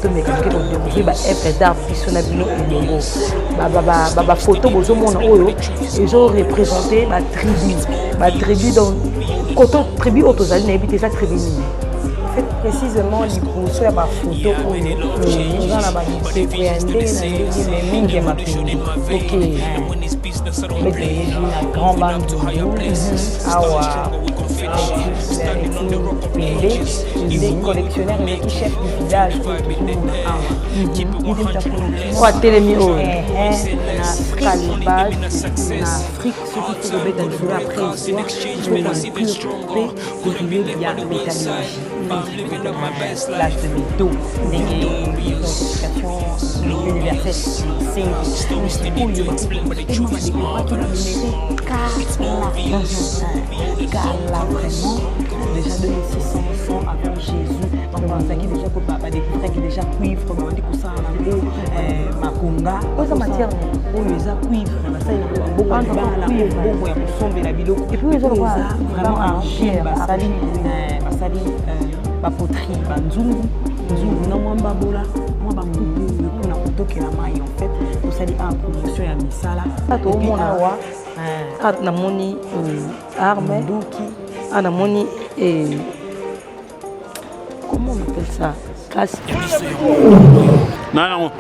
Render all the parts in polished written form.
Tomeka moke kodécouvrir baœuvre d'art biso na bino elongo. Bafoto bozomona oyo ezoreprésente batribu, batribu. Donc koto tribu oyo tozali, nayebi te eza tribu nini. En fait, précisément liboso ya bafoto oyo, toza na bamipeko ya ndenge na ndenge, mais mingi ya mapende. Toyebi na Grand Bandundu awa, ethnie Pende nde collectionneur ezalaki chef du village oyo tozomona awa. Oyo atelemi oyo. Na Afrique, na Afrique, soki faut kobeta lisolo après histoire, il faut koinclure mpe période ya métallurgie, l'âge de métaux, ndenge identification universelle esengi. Oyo tellement badécouvraki baminerai kala kala, vraiment déjà 2600 ans avant Jésus. Donc bazalaki déjà, badécouvraki déjà cuivre, babandi kosala nango makonga. Oyo matière? Oyo eza cuivre, basali nango bambongo ya libala, mbongo ya kosombela biloko. Et puis eza vraiment argile. Basali bapoterie, banzungu, nzungu na mwa mbabola, mwa bakupu mpona kotokela mai. En fait, tosali a promotion ya misala. Toomona awa. Namoni arme. Nduki. Ah, namoni, comment on appelle ça, casque. Non, non.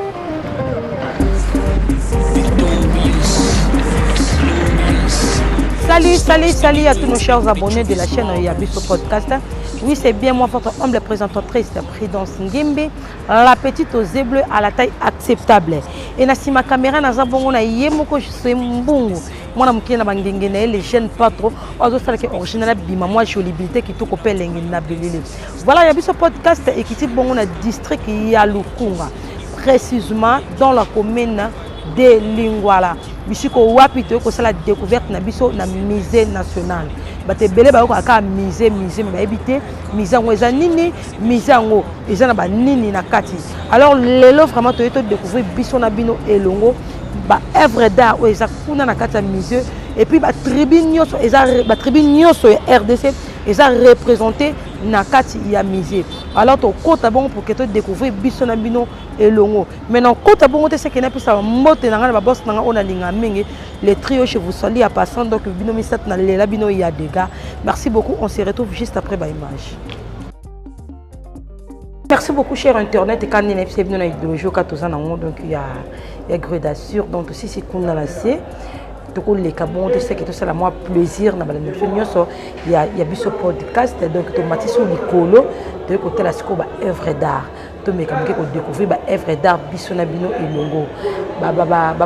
Salut, salut, salut à tous nos chers abonnés de la chaîne Yabiso Podcast. Oui, c'est bien moi, votre humble présentatrice, Prudence Ngimbi, la petite aux yeux bleus à la taille acceptable. Et na sima caméra, naza bongo na ye moko, je mbungu. Mwana moke na bangenge na ye, les jeunes pas trop. Azosalaki original bima mwa jolibilité kitoko mpe elengi na belele. Voilà, Yabiso Podcast ekiti bongo na district ya Lukunga, précisément dans la commune de Lingwala, bisiko wapi toyei kosala découverte na biso na musée national. Bato ebele bayokaka kaka musée, musée, mais bayebi te musée yango eza nini, musée yango eza na banini na kati. Alors lelo vraiment toyei todécouvrir biso na bino elongo baœuvre d'art oyo eza kuna na kati ya musée. Et puis batribu nyonso eza, batribu nyonso ya RDC eza représenté na kati ya musée. Alors tokɔta bongo pour que todécouvrir biso na bino elongo. Mais na okɔta bongo te, seke napesa bambote na ngai na baboss na ngai oyo nalinga mingi, les trio, je vous salue en passant. Donc bino misato, na lela bino ya dégâts. Merci beaucoup, on se retrouve juste après baimage. Merci beaucoup, cher internet. Ekandi na biso bino na idéologie oka toza nango, donc ya gré d'assure. Donc tosisi kuna na se, tokoleka bongo te, seke tosala mwa plaisir na balandi biso nyonso ya Biso Podcast. Donc tomatisi likolo, toyei kotala sikoyo baœuvre d'art. Tomeka moke kodécouvrir baœuvre d'art biso na bino elongo.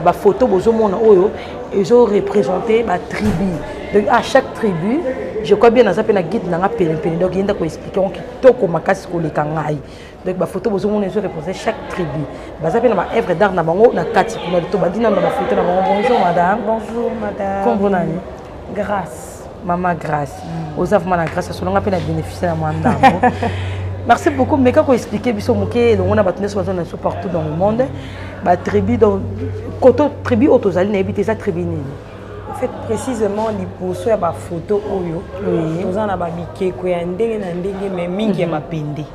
Bafoto bozomona oyo ezoreprésente batribu. Donc à chaque tribu, je crois bien, naza mpe na guide nanga penepene, donc ye nda koexpliquer yango kitoko makasi koleka ngai. Donc bafoto bozomona ezoreprésente chaque tribu, baza mpe na baœuvre d'art na bango na kati kuna. Tobandi nano na bafoto na bango. Bonjour madame. Bonjour madame. Kombo nani? Grâce. Mama Grâce, oza vraiment na grâce, asolonga mpe na bénéfice na mwa ndambo. Merci beaucoup. Meka koexpliquer biso moke elongo na bato nyonso baza na biso partout dans le monde, batribu. Donc koto tribu oyo tozali, nayebi te eza tribu nini. En fait, précisément liboso ya bafoto oyo, toza na bamikeko ya ndenge na ndenge, mais mingi ya mapende.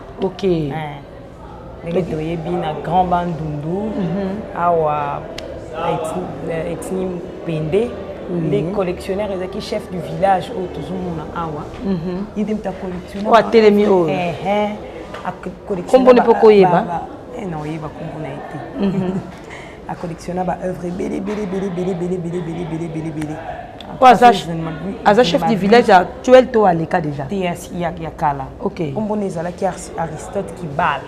Ndenge toyebi na Grand Bandundu awa, ethnie Pende nde collectionneur ezalaki chef du village oyo tozomona awa. Ye nde moto acollectionne. Oyo atelemi oyo. Kombo mpo koyeba? Na oyeba kombo na ye te. Acollectionna baœuvre ebele ebele ebele ebele ebele ebele ebele ebele ebele ebele. Aza chef du village actuel to aleka déjà? Te, ya kala. Kombo na ezalaki Aristote Kibala.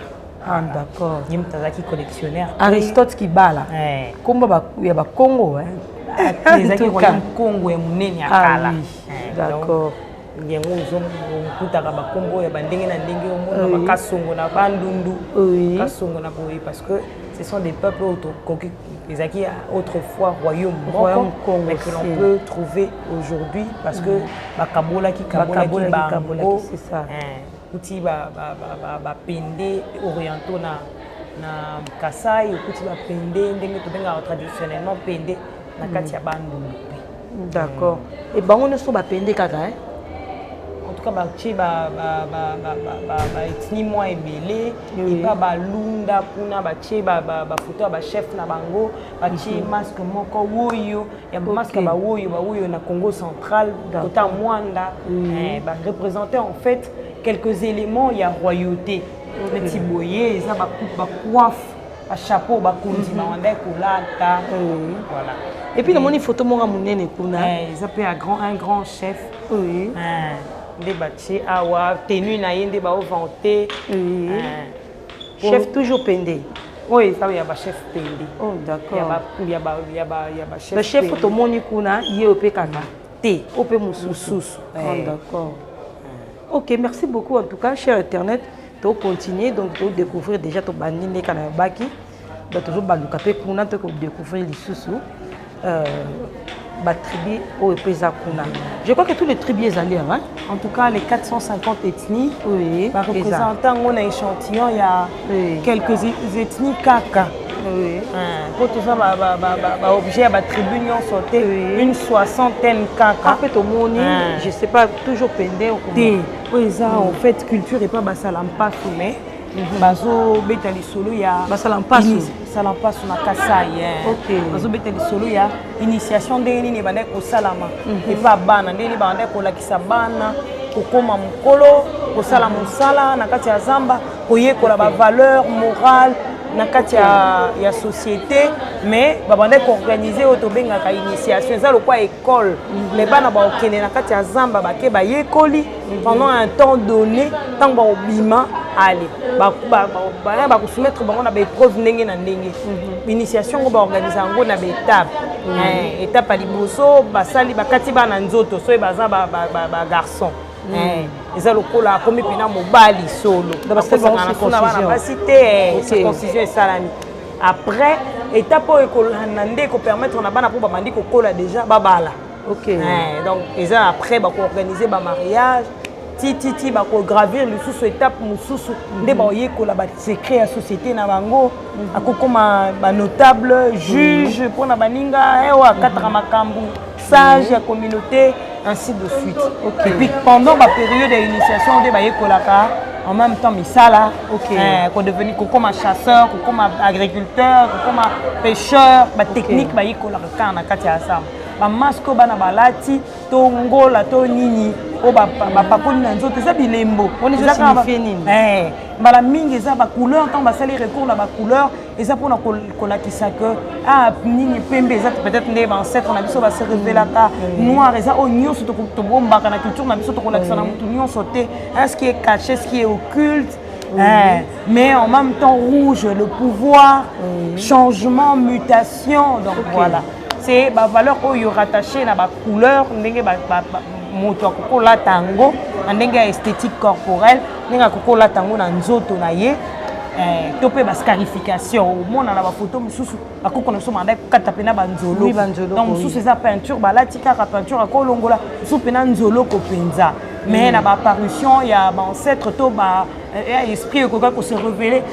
Ah, d'accord. Ye moto azalaki collectionneur. Aristote Kibala, kombo ya bakongo. Ezalaki royaume Congo ya monene ya kala. Yango ozokutaka bakombo ya bandenge na ndenge, omona bakasongo na Bandundu, kasongo na boye, parce que ce sont des peuples oyo tokoki ezalaki autrefois royaume moko, mais que l'on peut trouver aujourd'hui parce que bakabolaki kabolaki bango kuti bapende orientaux na Kasai, okuti bapende ndenge tobengaka traditionnellement pende na kati ya Bandundu mpe. D'accord, e bango nyonso bapende kaka? En tout cas, batie baethnie mwa ebele. Epa balunda kuna, batie bafoto ya bachef na bango, batie masque moko woyo ya masque ya bawoyo, bawoyo na Congo central, kota Mwanda. Bareprésente en fait quelques éléments ya royauté, neti boye eza bacoupe, bacoiffe, bachapeau bakonzi bawanda kolata. Voilà. Et puis namoni photo moko ya monene kuna. Eza mpe un grand chef. Nde batie awa tenue na ye, nde baovante. Chef toujours pende. Oyo eza ya bachef pende. Oh, d'accord. Ya bachef. Le chef tomoni kuna, ye oyo mpe kaka te, oyo mpe mosusu? Mosusu. Oh, d'accord, ok, merci beaucoup. En tout cas, cher internaute, tocontinue donc todécouvrir déjà, tobandi ndeka na yobaki, donc tozobaluka mpe kuna, tokodécouvrir lisusu batribu oyo mpe eza kuna. Je crois que tous les tribus ezali awa. En tout cas, les 450 ethnies, Oui. bareprésente yango na échantillon ya quelques ethnies kaka, mpo toza baobjet ya batribu nyonso te, une soixantaine kaka. Mpe tomoni, je sais pas, toujours pende? Te, oyo eza en fait culture epa basala mpasu, mais bazobeta lisolo ya Basala mpasu. Basala mpasu na Kasai. Bazobeta lisolo ya initiation, ndenge nini ebandaki kosalama epa bana, ndenge nini babandaki kolakisa bana kokóma mokolo, kosala mosala na kati ya zamba, koyekola bavaleur morale na kati ya société. Mais babandaki koorganize oyo tobengaka initiation, eza lokwa école, mais bana bakokende na kati ya zamba, bake bayekoli pendant un temps donné. Ntango bakobima, ale baya bakosoumettre bango na baépreuve ndenge na ndenge. Initiation yango, baorganize yango na baétape. Étape ya liboso, basali bakati bana nzoto soki baza bagarçon, eza lokola akomi mpena mobali solo, akosakana bana basi te, circoncision esalami. Après, étape oyo ekolanda nde ekopermettre na bana mpo babandi kokola déjà, babala. Donc eza après bakoorganize bamariage, ti ti ti bakogravir lisusu étape mosusu, nde baoyekola basecret ya société na bango, akokoma banotable, juge mpona baninga oyo akataka makambo, sage ya communauté, ainsi de suite. Et puis pendant bapériode ya initiation nde bayekolaka en même temps misala, kodevenir, kokoma chasseur, kokoma agriculteur, kokoma pêcheur, batechnique bayekolaka kaka na kati ya zamba. Bamasque oyo bana balati, to ngola to nini oyo bapakoli na nzoto, eza bilembo. Mbala mingi eza bacouleur. Ntango basali recours na bacouleur, eza mpona kolakisa ke ah, nini, pembe eza peut-être nde baancêtre na biso base révélaka, noir eza oyo nyonso tobombaka na culture na biso, tokolakisa na motu nyonso te, ce qui est caché, ce qui est occulte. Mais en même temps, rouge, le pouvoir, changement, mutation. Donc voilà, c'est bavaleur oyo rattaché na bacouleur, ndenge moto akoki kolata yango na ndenge ya esthétique corporelle, ndenge akoki kolata yango na nzoto na ye, to mpe bascarification. Omona na bafoto mosusu, bakoko na biso bandaki kokata mpena banzoloko. Donc mosusu eza peinture, balati kaka peinture, akolongola mosusu mpena nzoloko mpenza. Mais na baapparition ya baancêtre to ba esprit ekoki kose révéler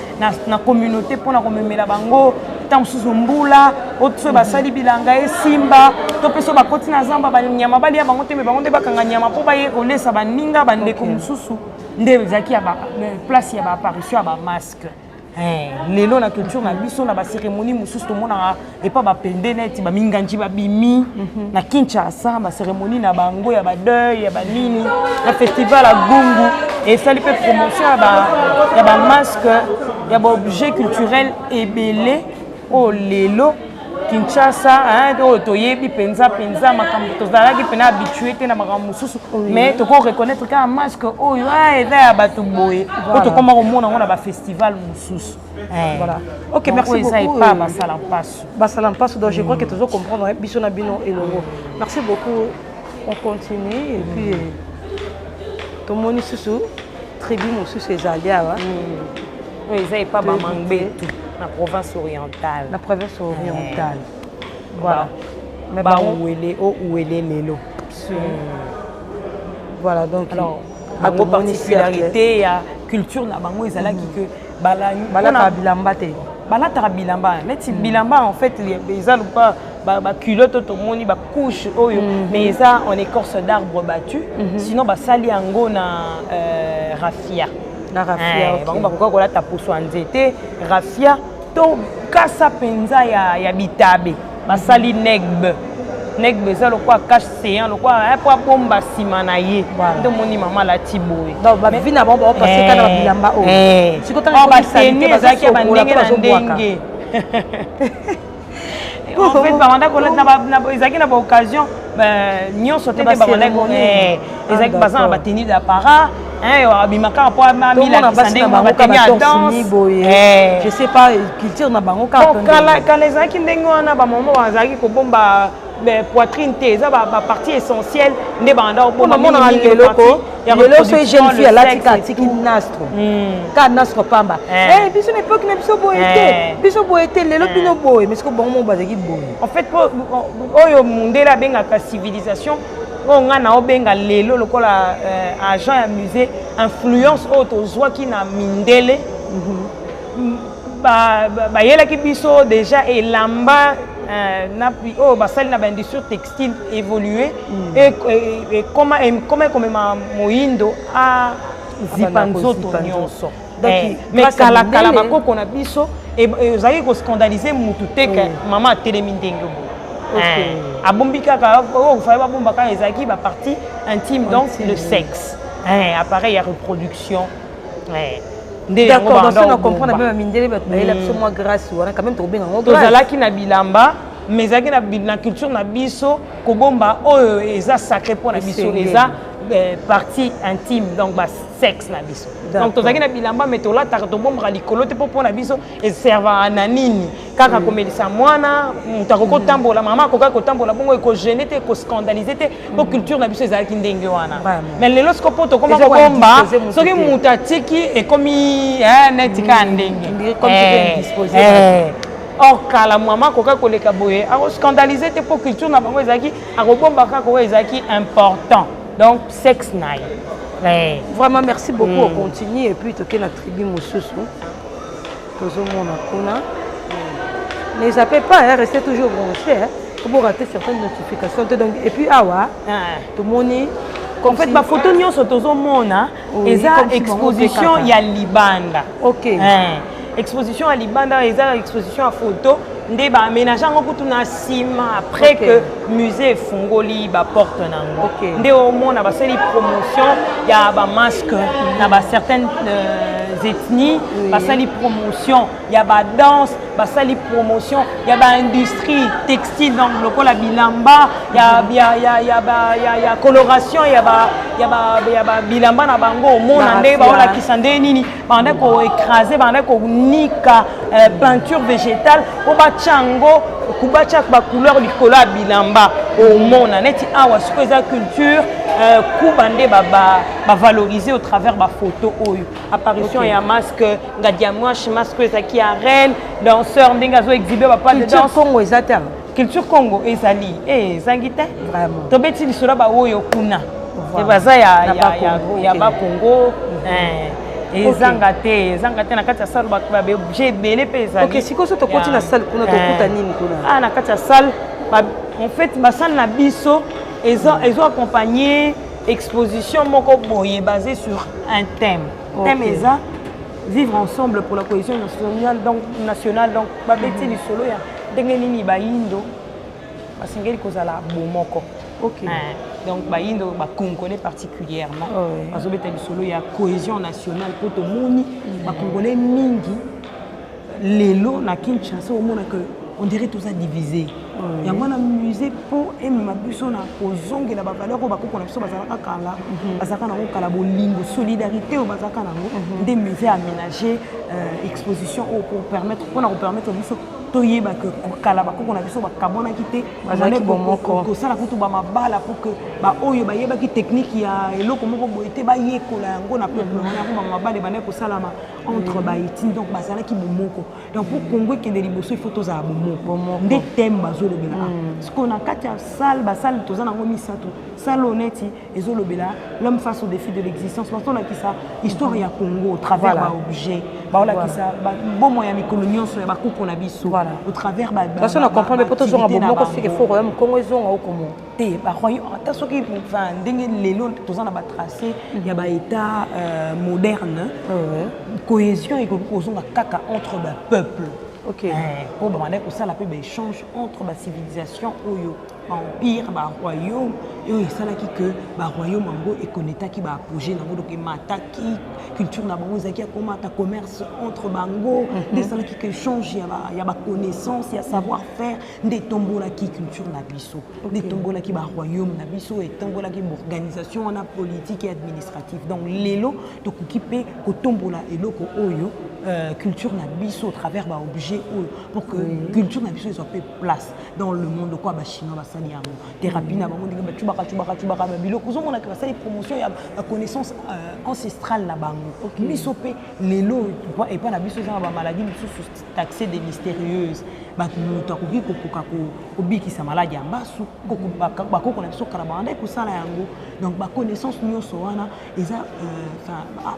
na communauté mpona komemela bango ntango mosusu mbula, oyo soki basali bilanga esimba, to mpe so bakoti na zamba, banyama balia bango te, me bango nde bakanga nyama mpo baye kolesa baninga, bandeko mosusu. Nde ezalaki ya place ya baapparition ya bamasque. Lelo na culture na biso, na bacérémonie mosusu tomonaka epa bapende neti baminganji babimi na Kinshasa, bacérémonie na bango ya badeuil, ya banini, na festival ya Gungu, esali mpe promotion ya bamasque, ya baobjet culturel ebele oyo lelo Kinshasa oyo toyebi mpenza mpenza. Makambo tozalaki mpena habitué te na makambo mosusu, mais toko reconnaître kaka masque oyo eza ya bato boye, oyo tokoma komona yango na bafestival mosusu. Voilà. Ok, merci beaucoup. Eza epa basala mpasu. Basala mpasu. Donc je crois que tozo comprendre biso na bino elongo. Merci beaucoup. On continue et puis tomoni susu tribu mosusu ezali awa. Oyo eza epa bamangbetu na province orientale. Na province orientale. Voilà. Mais bawele o uwele lelo. Voilà, donc alors bango, particularité ya culture na bango ezalaki ke balataka bilamba te. Balataka bilamba neti bilamba, en fait eza lokola Baculotte oyo tomoni, bacouche oyo, mais eza en écorce d'arbre battu. Sinon basali yango na raphia. Na raphia. Bango bakoka kolata poso ya nzete, raphia to kasa mpenza ya bitabe. Basali negbe. Negbe eza lokola cache-seins, lokola po abomba nsima na ye. Nde omoni mama alati boye. Bavi na bango baopase kaka na babilamba oyo. Batenue ezalaki ya bandenge na ndenge. En fait, babanda kolata, ezalaki na baoccasion nyonso te. Te, babanda ezalaki, baza na batenue d'apparat, abima kaka mpo amilakisa ndenge batenue ya danse. Je sais pas, culture na bango. Kaka kala ezalaki ndenge wana. Bamama bazalaki kobomba poitrine te, eza bapartie essentielle nde banda. Omonaka lelo ko, lelo so jeune fille alati ka atiki nastro, ka nastro pamba. Biso na époque na biso boye te, biso boye te. Lelo bino boye, mais siko bango moko bazalaki boye. En fait, oyo mundele abengaka civilisation, oyo ngai na obenga lelo lokola agent ya musée, influence oyo tozwaki na mindele. Bayelaki biso déjà elamba oyo basali na baindustrie textile évolué. Ekoma ekomema moyindo azipa nzoto nyonso. Mais kalakala, bakoko na biso, ezalaki koscandaliser mutu te ke mama atelemi ndenge boye, abombi kaka oyo fallait babomba kaka, ezalaki bapartie intime, donc le sexe, appareil ya reproduction. Nde yango na comprendre mpe bamindele, bato bayela biso mwa grâce wana quand même, tokobenga yango. Tozalaki na bilamba, mais ezalaki na culture na biso kobomba oyo eza sacré mpo na biso, eza partie intime, donc basexe na biso. Donc tozalaki na bilamba, mais tolataka, tobombaka likolo te, mpo mpo na biso eservaka na nini? Kaka komelisa mwana. Moto akoki kotambola, mama akokaki kotambola bongo, ekogêner te, ekoscandaliser te, mpo culture na biso ezalaki ndenge wana. Mais lelo siko, mpo tokoma kobomba, soki moto atiki, ekomi neti kaka ndenge. Or kala, mama akokaki koleka boye, akoscandaliser te, mpo culture na bango ezalaki akobomba kaka oyo ezalaki important, donc sexe na ye. Vraiment, merci beaucoup. On continue et puis toke na tribu mosusu tozomona kuna. Ne zappez pas, hein, restez toujours branché, hein, pour rater certaines notifications. Donc, et puis awa tomoni. En fait, bafoto nyonso tozomona eza exposition ya libanda. Exposition ya libanda, eza exposition ya photo nde baaménage yango kutu na nsima, après que musée efungoli baporte nango. Nde omona basali promotion ya bamasque na bacertaines ethnies, basali promotion ya badanse, basali promotion ya baindustrie textile, donc lokola bilamba ya coloration ya bilamba na bango. Omona nde baolakisa nde nini banda koécraser, banda konika peinture végétale mpo batya yango, batya bacouleur likolo ya bilamba. Omona neti awa sikoyo eza culture kuba nde bavaloriser au travers bafoto oyo, apparition ya masque ngadiamwash, masque oyo ezalaki ya reine, danseur ndenge azo exhiber bapas de danse. Congo eza te? Culture Congo ezali, ezangi te. Tobeti lisolo baoyo kuna baza ya Bakongo, ezanga te, ezanga te. Na kati ya salle, baobjet ebele mpe ezali. Sikoyo so tokoti na salle kuna, tokuta nini kuna? Ah, na kati ya salle, en fait, basalle na biso ezo accompagner exposition moko boye basé sur un thème. Thème eza "Vivre ensemble pour la cohésion nationale". Donc nationale, donc babeti lisolo ya ndenge nini bayindo basengeli kozala bomoko. Donc bayindo, bacongolais particulièrement, bazobeta lisolo ya cohésion nationale, mpo tomoni bacongolais mingi lelo na Kinshasa, omona que on dirait toza divisé. Yango wana musée mpo emema biso na kozongela bavaleur oyo bakoko na biso bazalaka kala, bazalaka nango kala, bolingo, solidarité oyo bazalaka nango. Nde musée aménager exposition oyo pour permettre, mpona kopermettre biso toyeba ke kala bakoko na biso bakabwanaki te, kosala kutu bamabala pour que baoyo bayebaki technique ya eloko moko boye te bayekola yango na peuple wana. Yango bamabala ebandaki kosalama entre baetini, donc bazalaki bomoko. Donc po Congo ekende liboso, il faut tozala bomoko. Nde thème bazolobela. Tozolobela sikoyo na kati ya salle, basalle toza nango misato. Salle oyo neti ezolobela l'homme face au défi de l'existence. Bazolakisa histoire ya Congo au travers baobjet, baolakisa bomoi ya mikolo nyonso ya bakoko na biso au travers Façon na comprendre po tozonga bomoko, soki faut royaume Congo ezonga okomo. Te, baroyaume, ata soki, enfin, ndenge lelo toza na batrace ya baétat moderne, cohésion ekoki kozonga kaka entre bapeuple. Mpo babandaki kosala mpe baéchange entre bacivilisation oyo, baempire, baroyaume oyo esalaki ke baroyaume yango ekonetaki baapogée nango. Donc emataki culture na bango, ezalaki ya komata, commerce entre bango nde esalaki ke échange ya baconnaissance, ya savoir faire nde etombolaki culture na biso, nde etombolaki baroyaume na biso, etombolaki baorganisation wana politique et administrative. Donc lelo tokoki mpe kotombola eloko oyo, culture na biso au travers baobjet oyo, pour que culture na biso ezwa mpe place dans le monde. Lokola bachinois basali yango, thérapie na bango, ndenge bacubaka cubaka cubaka babiloko, ozomonaka basali promotion ya baconnaissance ancestrale na bango. Biso mpe lelo epai na biso eza na bamaladi mosusu taxé de mystérieuse. Bato, moto akoki kokoka kobikisa maladi ya mbasu, bakoko na biso kala babandaki kosala yango. Donc baconnaissance nyonso wana eza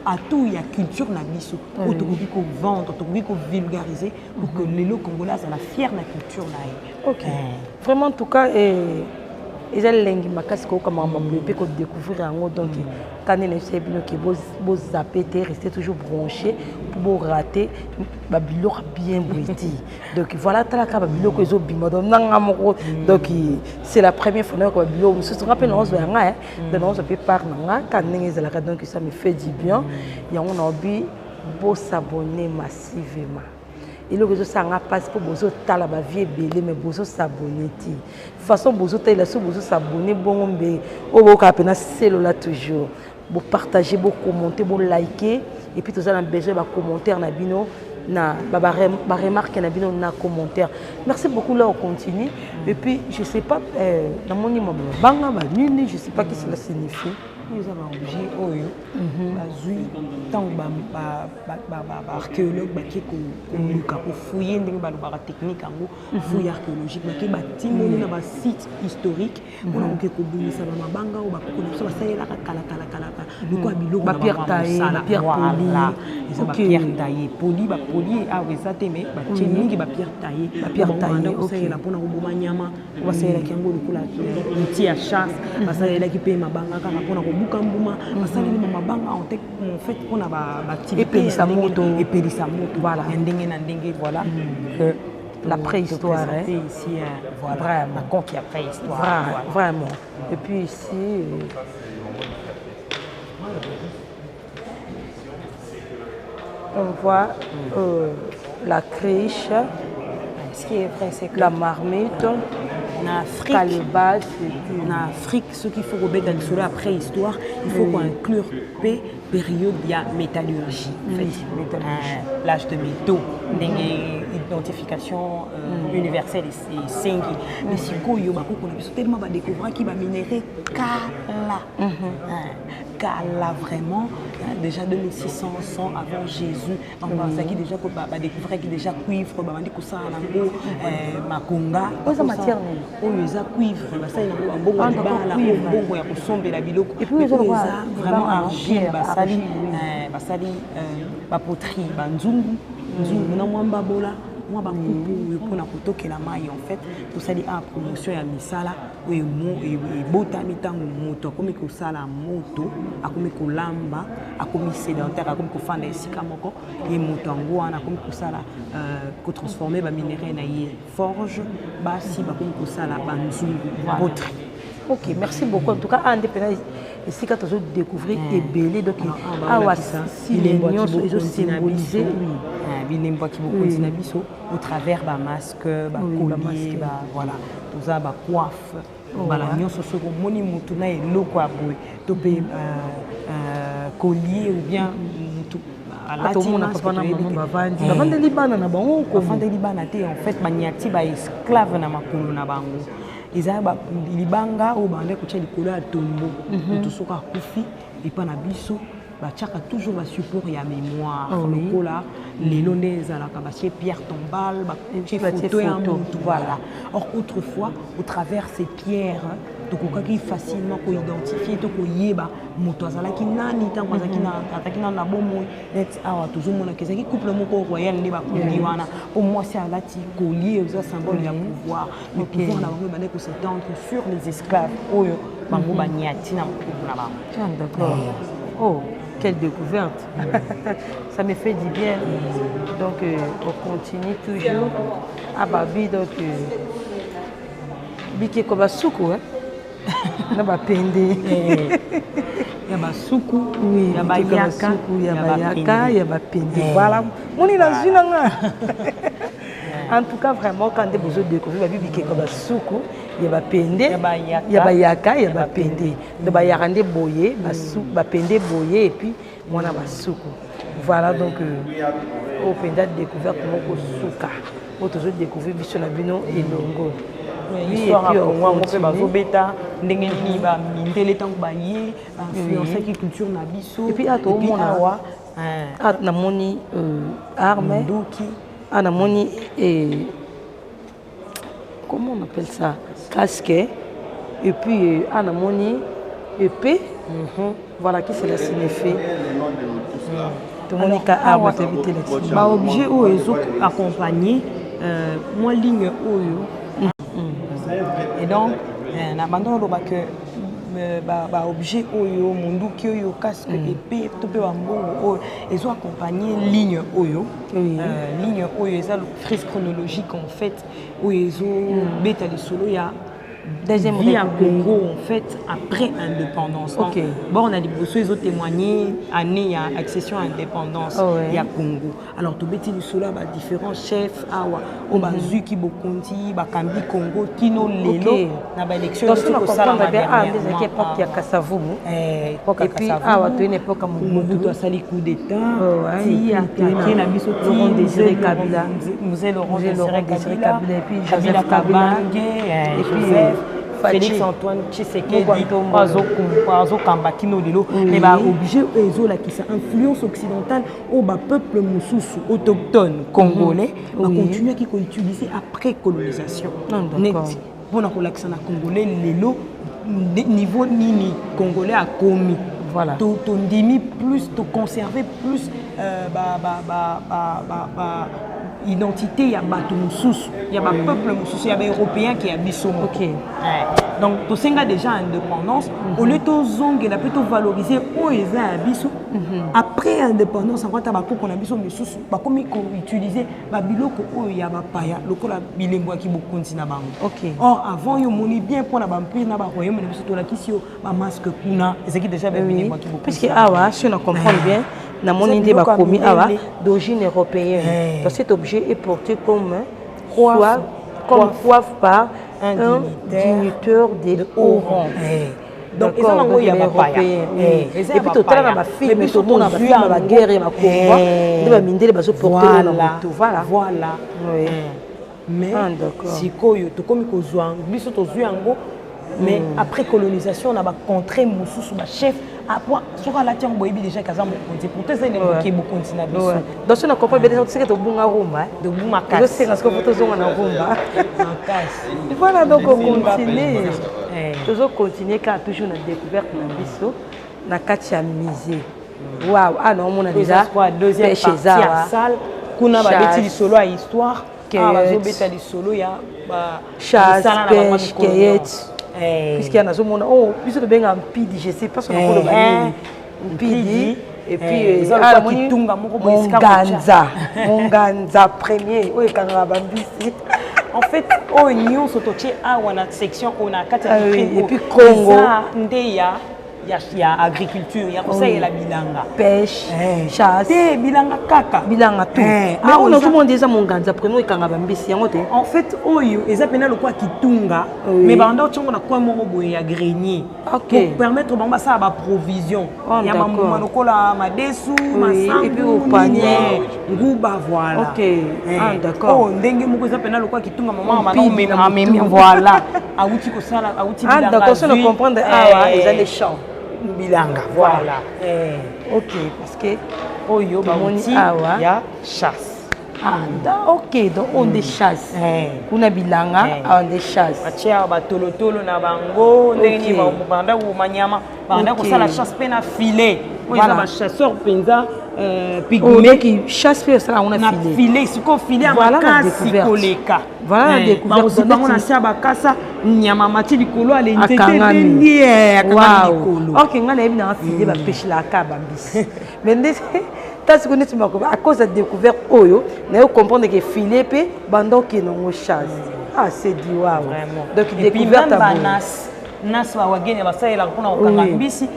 atout ya culture na biso oyo tokoki kovendre, tokoki kovulgariser pour que lelo Congolais azala fier na culture na ye. Ok, vraiment, en tout cas eza elengi makasi koyoka makambo boye mpe kodécouvrir yango. Donc kani na biso bino ke bozape te, restez toujours branché mpo borate babiloko bien boye te. Donc voilà, talaka babiloko ezobima. Donc nanga moko, donc c'est la première fois nayoka babiloko mosusu. Nga mpe naozwa yanga, donc naozwa mpe part na nga ka ndenge ezalaka. Donc ça me fait du bien. Yango naobi bosabonner massivement. Eloko ezosala nga mpasi mpo bozotala bavie ebele, mais bozosabonner te. Façon bozotalela, so bozosabonner bongo, mbe oyo boyokaka mpena selola. Toujours bopartage, bokommente, bolike. Et puis toza na besoin ya bacommentaire na bino, na baremarque na bino na commentaire. Merci beaucoup. Là, on continue. Et puis je sais pas, namoni mwa banga banini, je sais pas qu'est-ce que cela signifie. Eza baobjet oyo bazwi ntango baarchéologue bake koluka, kofouiller, ndenge balobaka technique yango, fouille archéologique. Bake batimoli na basite historique mpona koke kobongisa bamabanga oyo bakoko na biso basalelaka kalakalakalaka lokola biloko. Bapierre taillée. Eza bapierre taillée, poli, bapoli awa eza te, mais batie mingi bapierre taillée kosalela mpona koboma nyama. Basalelaki yango lokola outil ya chasse, basalelaki mpe mabanga kaka mpona kobuka mbuma, basaleli mabanga en fait mpona baactivité. Epelisa moto. Epelisa moto ya ndenge na ndenge, voilà. La préhistoire, hein. Ici, voilà. Vraiment. La conque ya préhistoire. Voilà. Vraiment. Et puis ici, on voit la cruche. Ce qui est vrai, c'est que la marmite, na Afrique, calebasse. Na Afrique, ce qu'il faut kobeta lisolo ya préhistoire, il faut koinclure mpe période ya métallurgie en fait. Métallurgie. L'âge de métaux, ndenge identification universelle esengi. Mais sikoyo bakoko na biso tellement badécouvraki baminerai kala kala vraiment, déjà 2600 avant Jésus, bango bazalaki déjà, badécouvraki déjà cuivre, babandi kosala nango makonga. Oyo matière nini? Oyo eza cuivre, basali nango bambongo ya libala, mbongo ya kosombela biloko. Eza vraiment argile. Basali, basali bapoterie, banzungu, nzungu na mwa mbabola, mwa bakupu oyo mpona kotokela mai. En fait, tosali a promotion ya misala oyo ebotami ntango moto akomi kosala moto, akomi kolamba, akomi sédentaire, akomi kofanda esika moko. Ye moto yango wana akomi kosala, kotransforme baminerai na ye, forge. Basi bakomi kosala banzungu, poterie. Ok, merci beaucoup. En tout cas, ande mpena esika tozodécouvrir ebele. Donc awa sile nyonso ezosymbolize. Bilembo ya bokonzi na biso au travers bamasque, bacollier, voilà, toza bacoiffe. Mbala nyonso soki omoni motu na eloko ya boye to mpe collier ou bien motu Atomona papa na mama bavandi, bavandeli bana na bango. Bavandeli bana te, en fait baniati baesclave na makolo na bango. Eza libanga oyo bandaki kotia likolo ya tombeau. Moto soki akufi epa na biso. Batiaka toujours basupport ya mémoire. Lokola lelo nde ezalaka batie pierre tombale, batie photo ya mutu, voilà. Or autrefois, au travers ces pierres, tokokaki facilement koidentifier to koyeba moto azalaki nani ntango azalaki nano na bomoi. Neti awa tozomonaka ezalaki couple moko royal nde bakundi wana, mpo mwasi alati collier, eza symbole ya pouvoir. Le pouvoir na bango ebandaki kos'étendre sur les esclaves oyo bango baniati na mokuku na bango. Ah, d'accord. Oh, quelle découverte! Ça me fait du bien. Donc, on continue toujours à Babi. Donc, bikeko basuku, hein? Na bapende. Ya basuku. Oui, ya bikeko bayaka, basuku, ya ya bayaka, bapende. Ya bapende. Voilà. Moni nazwi na nga. En tout cas, vraiment, quand bozo découvrir babi bikeko basuku, ya bapende, Ya bayaka, ya bayaka, ya ya bapende. Donc bayaka nde boye, basu, bapende boye et puis mwana basuku. Voilà, donc oyo mpenza découverte moko suka oyo tozodécouvrir biso na bino elongo. Oui, Histoire et puis ya on Congo yango mpe continue. bazobeta ndenge nini bamindele ntango baye bainfluençaki culture na biso. Et puis, ah, Et puis toomona awa ah, namoni arme nduki. Ah, namoni comment on appelle ça, casque, et puis ah, namoni épée. Voilà qui cela signifie. Tomoni ka arme, toyebi te lakisi. Baobjet oyo ezo accompagner mwa ligne oyo. Et donc na banda oloba que baobjet oyo, monduki oyo, casque, épée to mpe bambongo oyo ezo accompagner ligne oyo. Ligne oyo eza frise chronologique en fait, oyo ezobeta lisolo ya Deuxième vie ya République. Congo en fait après indépendance. Donc, bon, on a liboso ezotémoigner année ya accession à indépendance ya Congo. Alors tobeti lisolo ya badifférents chefs awa oyo bazwiki bokonzi, bakambi Congo kino lelo na baélection. Donc soki na comprendre bien, ah, nde ezalaki époque ya Kasavubu. Époque ya Et puis Kasavubu. awa toyei na époque ya Mobutu Mobutu. Asali coup d'état. Oh, ouais, ti et puis atake na biso ti Laurent Désiré Mzee Kabila. Mzee Laurent Mzee Laurent Désiré Désiré Kabila, Kabila, et puis Kabila Joseph Kabila. Kabange, Et puis, Joseph Fatshi. Félix Antoine Tshisekedi. Moko Ntombo. Azokamba kino lelo. Mais baobjet oyo ezolakisa influence occidentale oyo bapeuple mosusu autochtone congolais bacontinuaki koutiliser après colonisation. Ah, d'accord. Neti mpona kolakisa na Congolais lelo niveau nini Congolais akomi. Tondimi plus, toconserve plus ba, ba, ba, ba, ba, ba, identité ya bato mosusu, ya bapeuple mosusu, ya baeuropéen ke ya biso moko. Ouais. Donc tosenga déjà indépendance, au lieu tozongela mpe tovaloriser oyo eza ya biso. Après indépendance yango, ata bakoko na biso misusu bakomi koutiliser babiloko oyo ya bapaya lokola bilembo ya kibokonzi na bango. Or avant, yo omoni bien, mpona baempire na baroyaume na biso, tolakisi yo bamasque kuna, ezalaki déjà babilembo ya kibokonzi. Puisque awa, si on comprend bien, namoni Eza nde biloko ya bakomi awa mindele. d'origine européenne. Donc cet objet est porté comme Coiffe. soit comme Coiffe. coiffe par Un un dignitaire dignitaire de haut rang. Donc eza nango ya bapaya. Eza Et puis totala na bafilm, tomona bafilm ya baguerre, ya bakomba, nde bamindele bazoporte oyo na motu, voilà. Voilà. Mais Ah, d'accord. sikoyo tokomi kozwa, biso tozwi yango, mais après colonisation na bacontrée mosusu, bachef soki alati yango, boyebi déjà kaza mokonzi. Pourtant eza elemboki bokonzi na biso. Donc soki na comprendre bien, seke tobunga rumba. Tobunga makasi. Ezosenga sikoyo fo tozonga na rumba. Makasi. Voilà, donc on continue, tozocontinue kaka toujours na découverte na biso na kati ya musée. Waw, ah, naomona déjà deuxième pêche partie eza ya awa. Salle kuna babeti lisolo ya histoire. Cueillette. Bazobeta lisolo ya Chasse, misala na bango pêche, mikolo cueillette. nyonso. Puisque ya nazomona oh, biso tobenga mpidi, je sais pas soki nakoloba nini, mpidi. Et puis Eza ah, lokola namoni kitunga moko boye esika monganza, monganza premier oyo ekangaka bambisi. En fait, oyo nyonso totie awa na section oyo na kati ya Ah oui, vitrine et oyo, puis Congo. eza nde ya agriculture, ya kosalela bilanga. Pêche, chasse. Te, bilanga kaka. Bilanga tout. Mais awa oyo nazomona eza monganza premier oyo ekanga bambisi yango te. En fait, oyo eza mpena lokola kitunga, mais banda otiongo na coin moko boye ya grenier pour permettre bango basala baprovision ya bambuma lokola madesu, Et puis masangu, au panier. nini, nguba, voilà. Ah, d'accord. Oyo ndenge moko eza mpena lokola kitunga, mama Mpidi na amemi, motu. voilà, awuti kosala, awuti Ah, bilanga, d'accord, so na azwi, comprendre, awa eza les champs. Bilanga, voilà. Ok, parce que oyo tomoni bauti awa. Ya chasse. Ah, ok, donc on des chasse. Kuna bilanga, on des chasse. Batie awa batolotolo na bango, ndenge nini banda koboma nyama, banda kosala chasse mpe na filet oyo eza bachasseur mpenza Oh, pygmée. Donc chasse mpe osala yango na na filet. Filet, sikoyo filet ya Voilà la makasi découverte. koleka. Voilà la découverte. Bakozipa Donc, yango na se ya bakasa, nyama mati likolo, ale nzete. Akangami. Ndendi akangami Wow. likolo. Ok, ngai nayebi nanga filet bapeshelaka bambisi, mais nde ta sikoyo neti makoba, à cause ya découverte oyo nayo comprendre ke filet mpe banda okende yango chasse. Ah, c'est du wow. Vraiment. Donc Et puis découverte même ya boye. Banas nas bawagenia basalelaka mpona kokanga mbisi.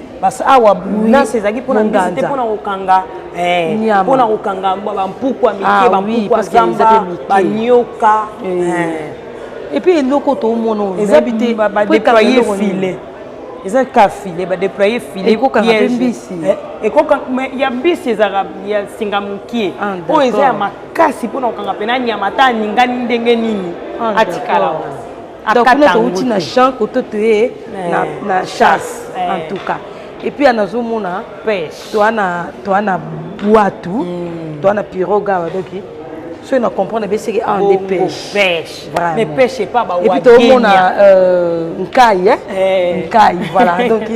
Awa nas ezalaki mpona mbisi te, Monganza. mpona kokanga Nyama. mpona kokanga bampuku ya mike, Ah oui, bampuku ya parce que eza zamba, mpe mike. banyoka. Et puis eloko toomona oyo, Eza nayebi te po ekanga badéploye eloko nini. filet, eza ka filet badéploye filet. Ekokanga mpe Piège. mbisi. Mais ya mbisi ezalaka ya singa mokie. Ah, Oyo eza ya d'accord. makasi mpona kokanga mpena nyama, ata aningani ndenge nini, Ah, atikala d'accord. wana. Donc kuna Akata yango touti na te. champ, koto toye na chasse. En tout cas, et puis nazomona Pêche. Toa na bwatu, toa na pirogue awa. Donc soki na comprendre beseki awa nde Bongo, pêche. pêche. Vraiment. Mais pêche epa Et puis tomona nkai, hein? Nkai, voilà. Donc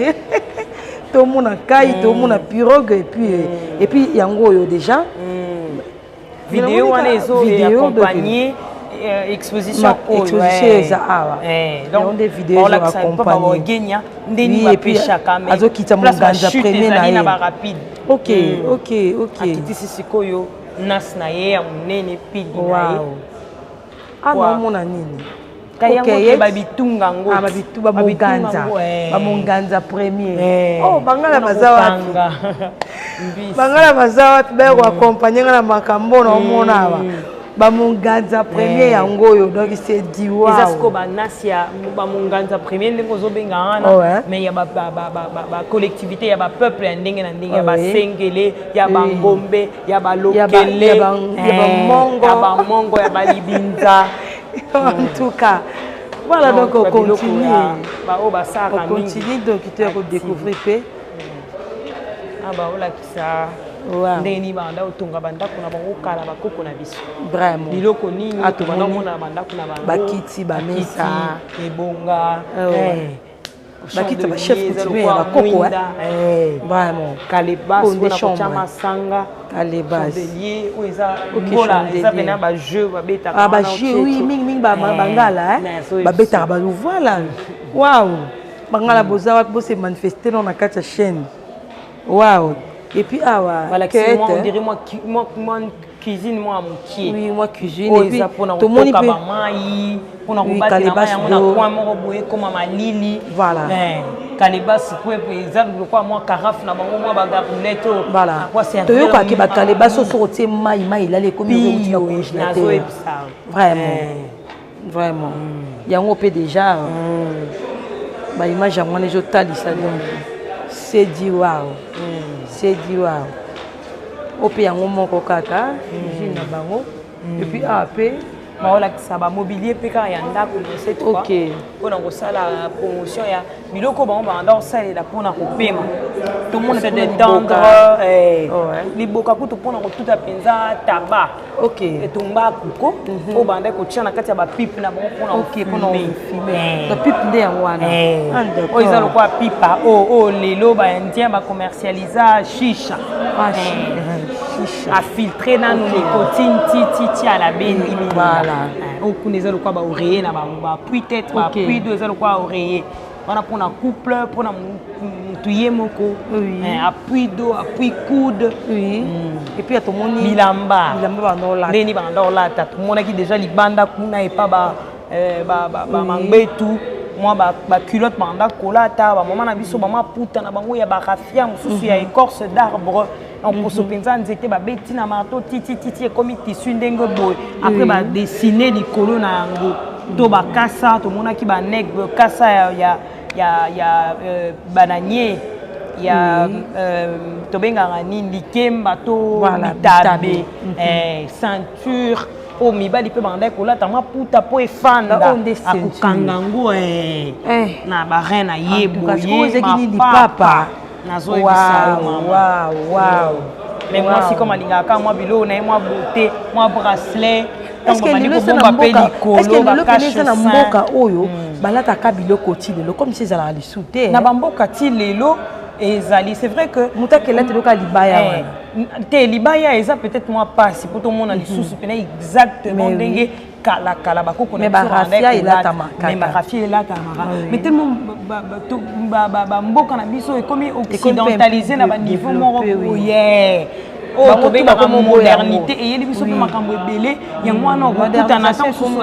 tomona nkai, tomona pirogue et puis yango oyo déjà. Vidéo wana ezo Vidéo, accompagner exposition oyo. Exposition eza awa. Donc Yango nde vidéo ezo baolakisa mpo accompagner. bawagenia ndeni Oui, et puis, bapeshaka, mais azokita place monganza bachute premier na ezali na ye. barapide. Ok. Akitisi sikoyo nas na ye ya monene, pili na ye. Wow, ah, naomona nini? Ka yango te, babitunga yango. Ah, babitu bamonganza, yango, bamonganza premier. Oh, bangala Mpona baza wapi? kokanga mbisi. Bangala baza wapi? Baya koaccompagner nga na makambo naomona awa, bamonganza premier yango oyo. Donc c'est du wow. Eza sikoyo banasi ya bamonganza premier, ndenge ozobenga wana, mais ya bacollectivité, ya bapeuple ya ndenge na ndenge, ya basengele, ya bangombe, ya balokele, Ya bamongo. ya bamongo, ya balibinza. En tout cas, voilà, donc on continue. Oyo basalaka On mingi. continue, donc toya kodécouvrir mpe. Ah, baolakisa ndenge nini banda kotonga bandako na bango kala, bakoko na biso. Biloko nini Ah, tobanda tomoni komona na bandako na bango. Bakiti, bamesa. Bakiti, ebonga. Bakiti ya bachef coutumier ya bakoko, hein. Vraiment. Kalebas Oyo nde mpona kotya chambre. masanga. Kalebas. Chandelier oyo eza Ok, ngola, eza chandelier. pena bajeu babetaka Ah, wana, bajeu, oui, otie- mingimingi bangala, hein. Babetaka ba, voilà. Waouh, bangala boza wapi? Bose manifeste no na kati ya chaîne. Waouh, et puis awa Balakisi cueillette, mwa, on hein. dirait mwa cuisine mwa mokie. Oui, mwa cuisine. Oyo Et puis eza mpona tomoni kotoka mpe bamai, mpona Oui, kobatela mai calebasse yango na d'eau. coin moko boye ekóma malili. Kalebasi po eza lokola mwa carafe na bango, mwa bagarnette oyo. Voilà, toyokaki bakalebasi oyo soki otie mai, mai elali, ekomi euti na congélateur. Nazoyebisa. Vraiment, vraiment, yango mpe déjà baimage yango wana ezotalisa. Donc c'est du wow, c'est du wow. Oyo mpe yango moko kaka cuisine na bango. Et puis awa mpe Baolakisa bamobilier mpe kaka ya ndako na cette fois, mpona kosala promotion ya biloko bango banda kosalela mpona kopema. Tomona Se mpona détendre. liboka. Liboka kutu mpona kotuta mpenza taba, etumbaku ko oyo banda kotia na kati ya bapipe na bango mpona Ok, mpona kofume. kofume. Donc pipe nde yango wana. Ah, d'accord. Oyo eza lokola pipa oyo lelo baindien bacommercialisa shisha. Ah, shisha. Afiltre nanu nicotine tititi ala bendi. Oyo kuna eza lokola baoreiller na bango, baappuie-tête, baappuie dos, eza lokola oreiller wana mpona couple, mpona mutu ye moko. Appui dos, appui coude. Oui. Et puis tomoni bilamba. Bilamba banda olata. Ndeni banda olata, tomonaki déjà libanda kuna epa bamangbetu, mwa baculotte banda kolata bamama na biso, bamaputa na bango ya baraphia, mosusu ya écorce d'arbre, donc poso mpenza nzete, babeti na marteau titititi, ekomi tissu ndenge boye, après badessine likolo na yango to bakasa. Tomonaki banègre, kasa ya bananier ya tobengaka nini, likemba to Voilà, bitabe. Bitabe. Ceinture oyo mibali mpe bandaki kolata maputa mpo efanda, Oyo nde ceinture. akokanga yango Eh. na barein na ye En tout cas, sikoyo boye. ezalaki nini? Mapapa. Lipapa. Nazoyebisa yo mama. Wow, wow. Mais mwasi comme alingaka kaka mwa biloko na ye, mwa beauté, mwa bracelet. Est-ce que lelo eza na mboka, est-ce que lelo pene eza na mboka oyo balataka biloko ti lelo comme si ezalaka lisusu te? Na bamboka ti lelo ezali, c'est vrai que moto akelati eloko ya libaya wana. Te, libaya eza peut-être mwa pasi po tomona lisusu pena exactement ndenge kala kala bakoko na biso. Baraphia elatamaka. Mais baraphia elatamaka, mais tellement bamboka na biso ekomi occidentalisé na baniveau moko boye oyo tobengaka modernité, eyeli biso mpe makambo ebele. Yango wana okokutana ata mosusu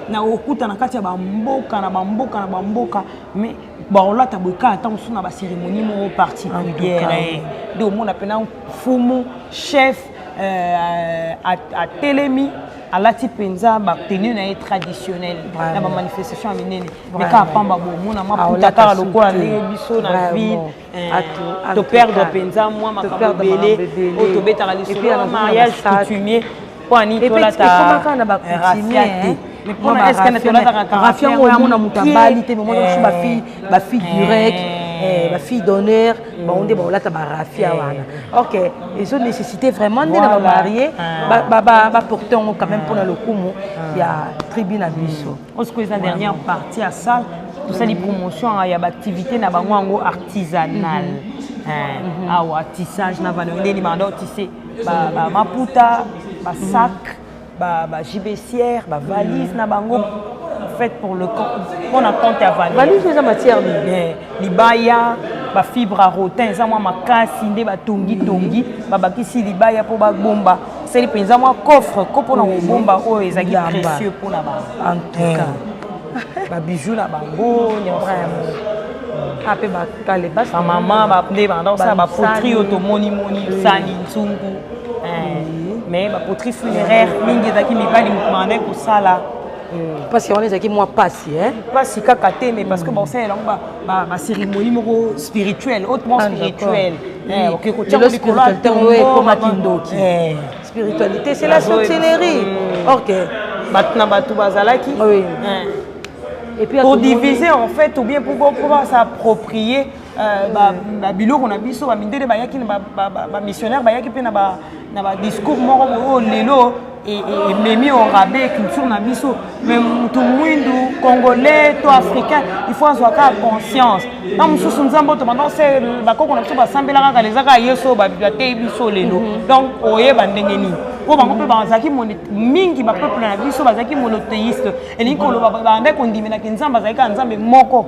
na okutana kati ya bamboka na bamboka na bamboka, mais baolata boye kaka ata mosusu na bacérémonie moko particulière, nde omona mpena fumu chef atelemi, alati mpenza batenue na ye traditionnelle na bamanifestation ya minene. Mais kaka pamba bomona maputa kaka lokola ndenge biso na ville, toperdre mpenza mwa makambo ebele oyo tobetaka lisolo ya mariage coutumier. Mpo ani tolata raphia te? Mpona est-ce tolataka raphia yango? Omona moto abali te, mais omona mosusu bafille, bafille direct, bafille d'honneur, bango nde baolata baraphia wana. Ok, ezo nécessité vraiment nde na bamarie baporte yango quand même mpona lokumu ya tribu na biso. Osiko eza dernière partie ya salle, tosali promotion ya baactivité na bango yango artisanale. Awa tissage na vano, ndeni banda otisse bamaputa, basac, bagibecière, bavalise na bango fait pour le mpona compte ya valise. Eza matière nini? Libaya, bafibre ya rotin, eza mwa makasi nde batongitongi, babakisi libaya mpo babomba. Esali mpenza mwa coffre ko mpona kobomba oyo ezalaki précieux mpona bango. En tout cas, babijou na bango nyonso. Mpe bakalebasi. Bamama nde banda kosala bapoterie oyo tomoni moni, sani, nzungu. Mais bapoterie funéraire mingi ezalaki mibali moto bandaki kosala. Parce que wana ezalaki mwa pasi. Pasi kaka te, mais parce que baosalela yango bacérémonie moko spirituelle, hautement spirituelle. Oke kotia likolo ekoma kindoki. Spiritualité, c'est la sorcellerie, ok. Bato na bato bazalaki Et puis pour diviser en fait, ou bien pour pouvoir s'approprier babiloko na biso. Bamindele bayaki na bamissionnaire, bayaki mpe na badiscours moko oyo lelo ememi au rabais culture na biso. Mais motu mwindu, congolais to africain, il faut azwa kaka conscience. Na mosusu nzambe oyo tobanda ose bakoko na biso basambelaka kala eza kaka Yesu oyo bateyi biso lelo. Donc oyeba ndenge nini mpo bango mpe bazalaki mingi, bapeuple na biso bazalaki monothéiste, elingi koloba bandaki kondimelaki nzambe azalaki kaka nzambe moko,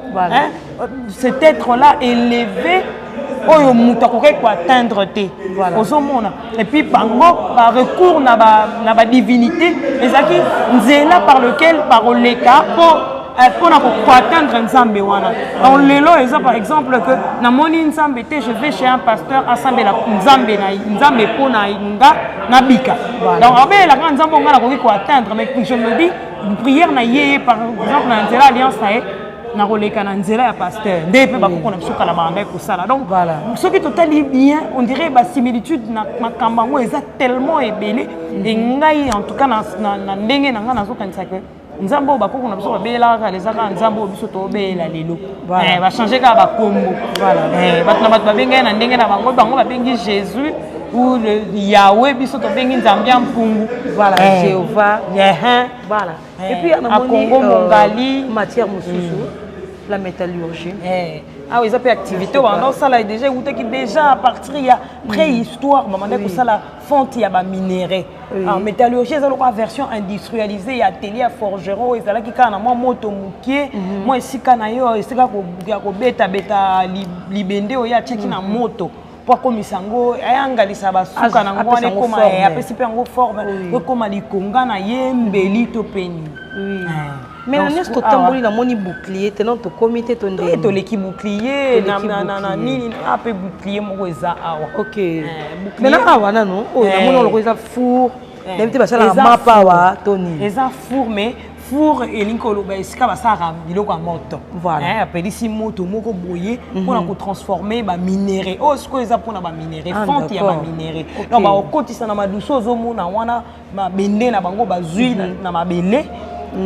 cet être là élevé oyo moto akokaki koatteindre te. Ozomona, et puis bango barecours na badivinité ezalaki nzela par lequel bakoleka mpo mpona koatteindre nzambe wana. Donc lelo eza par exemple que namoni nzambe te, je vais chez un pasteur asambela nzambe na nzambe mpo na nga nabika. Donc abelelaka nzambe oyo nga nakoki koatteindre, mais je me dis prière na ye par exemple na nzela alliance na ye, nakoleka na nzela ya pasteur. Nde mpe bakoko na biso kala bandaki kosala. Donc soki totali bien, on dirait basimilitude na makambo yango eza tellement ebele. E ngai en tout cas, na ndenge na ngai, nazokanisa ke nzambe oyo bakoko na biso babeyelaka kala eza kaka nzambe oyo biso tobeyela lelo. Bachange kaka bakombo. Bato na bato babengai na ndenge na bango. Bango babengi Jésus ou le Yahweh, biso tobengi nzambe ya mpungu. Voilà, Jéhovah. Voilà. Et puis Akongo Mongali. Matière mosusu, la métallurgie. Awa eza mpe activité oyo banda osala déjà, eutaki déjà à partir ya préhistoire, babandaki kosala fonte ya baminerai. Métallurgie eza lokola version industrialisée ya atelier ya forgeron oyo ezalaki kaka na mwa moto mokie, mwa esika na ye, esika ya kobetabeta libende oyo atiaki na moto mpo akomisa yango, ayangalisa basuka nango wana, ekoma, apesi mpe yango forme, ekoma likonga na ye, mbeli to peni. Mais na nyonso totamboli, namoni bouclier te. Non, tokomi te to ndenge? Toleki bouclier na nini ape, bouclier moko eza awa. Ok, maintenant awa nano oyo namoni oloko eza four, nayebi te basalaka mapa awa to nini. Eza four, mais four elingi koloba esika basalaka biloko ya moto. Apelisi moto moko boye mpona kotransforme baminerai oyo. Sikoyo eza mpona baminerai, fonte ya baminerai. Donc bakokotisa na madusu, ozomona wana mabende na bango bazwi na mabele,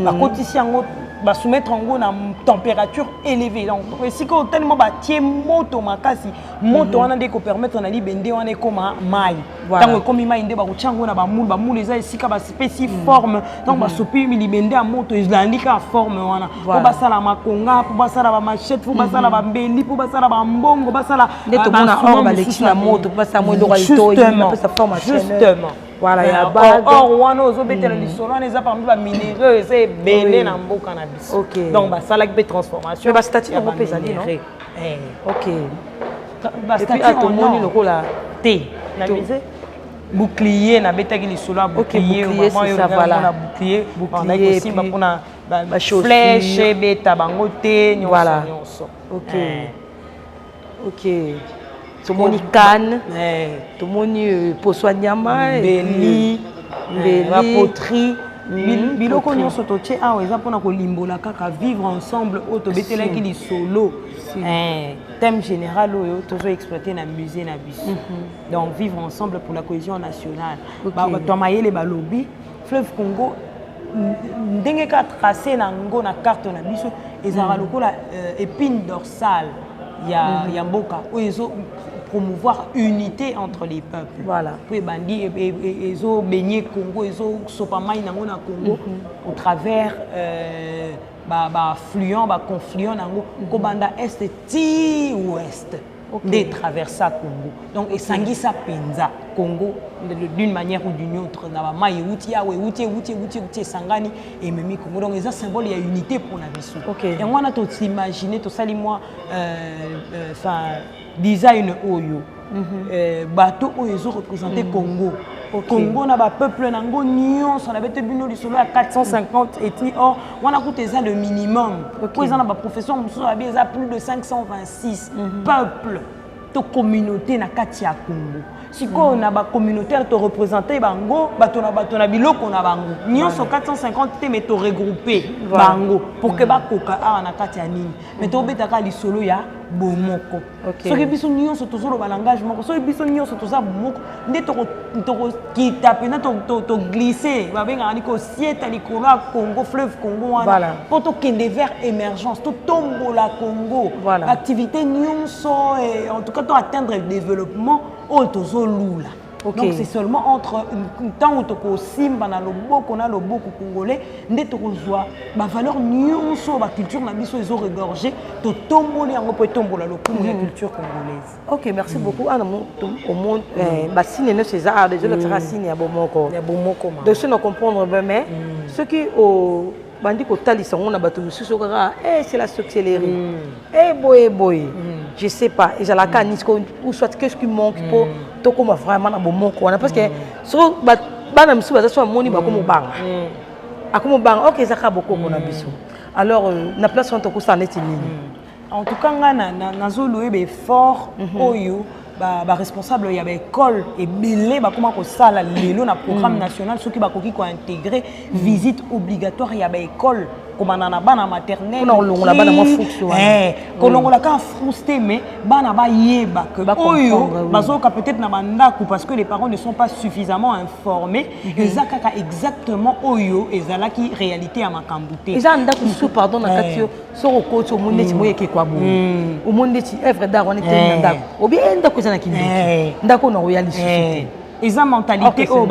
bakotisi yango. Basoumettre yango na température élevée. Donc esika oyo tellement batie moto makasi, moto wana nde ekopermettre na libende wana ekóma mai. Ntango ekómi mai nde bakotia yango na bamoule. Bamoule eza esika bapesi forme. Ntango basopi libende ya moto, ezalandi kaka forme wana mpo basala makonga, mpo basala bamachete, mpo basala bambeli, mpo basala bambongo, basala Nde tomona or baleki na moto mpo basala mo eloko ya litoyi, bapesa forme. Justement. Voilà, ya bague. Or wana ozobetela lisolo wana eza parmi baminerais eza ebele na mboka na biso. Donc basalaki mpe transformation. Mais bastatue yango mpe ezali, non? Ok, et puis tomoni lokola te na musée bouclier, nabetaki lisolo ya bouclier. Mama, bouclier bandaki kosimba mpona flèche ebeta bango te, nyonso nyonso. Ok, tomoni canne, tomoni poso ya nyama. Mbeli, bapoterie, biloko nyonso totie awa eza mpona kolimbola kaka vivre ensemble oyo tobetelaki lisolo, thème général oyo tozo exploite na musée na biso. Donc vivre ensemble pour la cohésion nationale. Bato ya mayele balobi fleuve Congo, ndenge kaka tracé na yango na carte na biso, ezalaka lokola épine dorsale ya mboka oyo ezo promouvoir unité entre les peuples. Po ebandi ezobaigner Congo, ezosopa mai nango na Congo au travers baaffluent, baconfluent nango, kobanda est ti ouest nde traversa Congo. Donc esangisa mpenza Congo d'une manière ou d'une autre na bamai euti awa, euti, euti, euti, euti, esangani, ememi Congo. Donc eza symbole ya unité mpona biso. Yango wana toimagine, tosali mwa enfin design oyo, bateau oyo ezoreprésente Congo. Congo na bapeuple nango nyonso. Nabete bino lisolo ya 450 ethnie, or wana kuta eza le minimum, po eza na baprofesseur mosusu babi eza plus de 526 peuple to communauté na kati ya Congo. Sikoyo na bacommunautaire toreprésente bango, bato na bato na biloko na bango nyonso, 450 te, mais toregroupe bango pour que bakoka awa na kati ya nini. Mais tobetaka lisolo ya bomoko. Soki biso nyonso tozoloba langage moko, soki biso nyonso toza bomoko, nde tokokita mpenza, toglisse, babengaka nini, kosieta likolo ya Congo, fleuve Congo wana, mpo tokende vers émergence, totombola Congo, activité nyonso, en tout cas to atteindre développement oyo tozolula. Donc c'est seulement entre ntango tokosimba na loboko na loboko congolais nde tokozwa bavaleur nyonso, baculture na biso ezoregorge, totomboli yango mpo etombola lokumu ya culture congolaise. Ok, merci beaucoup. Ana omoni basigne nyonso eza awa, ezolakisaka signe ya bomoko. Ya bomoko. Donc soki na comprendre bien, mais soki bandi kotalisa yango na bato mosusu kaka, c'est la sorcellerie, boye boye, je sais pas ezalaka nini ou soit qu'est-ce qui manque mpo tokóma vraiment na bomoko wana? Parce que soki bana mosusu baza so bamoni, bakóma obanga, akóma obanga. Ok, ezaka bokoko na biso. Alors na place wana tokosala neti nini? En tout cas nga nazoloyeba effort oyo baresponsable ya baécole ebele bakóma kosala lelo na programme national, soki bakoki kointégrer visite obligatoire ya baécole, kobanda na bana maternelle. Kolongola bana mwa frousse. Kolongola kaka frousse te, mais bana bayeba que oyo bazoyoka peut-être na bandako, parce que les parents ne sont pas suffisamment informés, eza kaka exactement oyo ezalaki réalité ya makambo te. Eza ndako mosusu, pardon, na kati yo soki okoti, omoni neti moyekekwa boye, omoni neti œuvre d'art wana eteli na ndako, obi ndako eza na kindoki, ndako na koya lisusu te. Eza mentalité oyo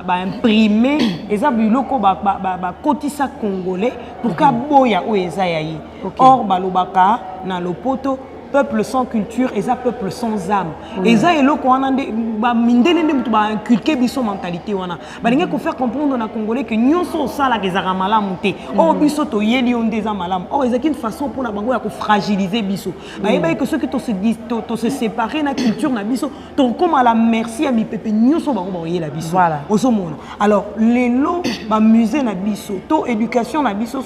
baimprime, eza biloko bakotisa congolais pour que aboya oyo eza ya ye. Or balobaka na lopoto, peuple sans culture eza peuple sans âme. Eza eloko wana nde bamindele nde moto bainculque biso mentalité wana. Balingi kofaire comprendre na congolais que nyonso osalaka ezalaka malamu te, oyo biso toyeli yo nde eza malamu. Or ezalaki une façon mpona bango ya kofragiliser biso. Bayebaki ke soki tose séparé na culture na biso, tokóma la merci ya mipepe nyonso bango bakoyela biso. Ozomona, alors lelo bamusée na biso to éducation na biso,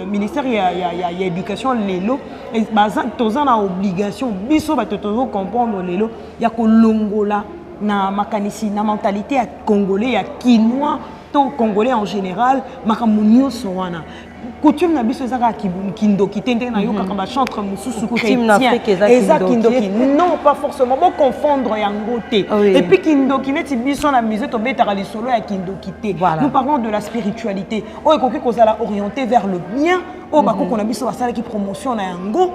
ministère ya éducation lelo toza na obligation, biso bato tozocomprendre lelo, ya kolongola na makanisi, na mentalité ya congolais, ya kinois. To Congolais en général, makambo nyonso wana, coutume na biso eza kaka kindoki te. Ndenge nayokaka bachantre mosusu chrétien, eza kindoki. Non, pas forcément, boconfondre yango te. Et puis kindoki, neti biso na musée tobetaka lisolo ya kindoki te. Nous parlons de la spiritualité oyo ekoki kozala orienté vers le bien, oyo bakoko na biso basalaki promotion na yango.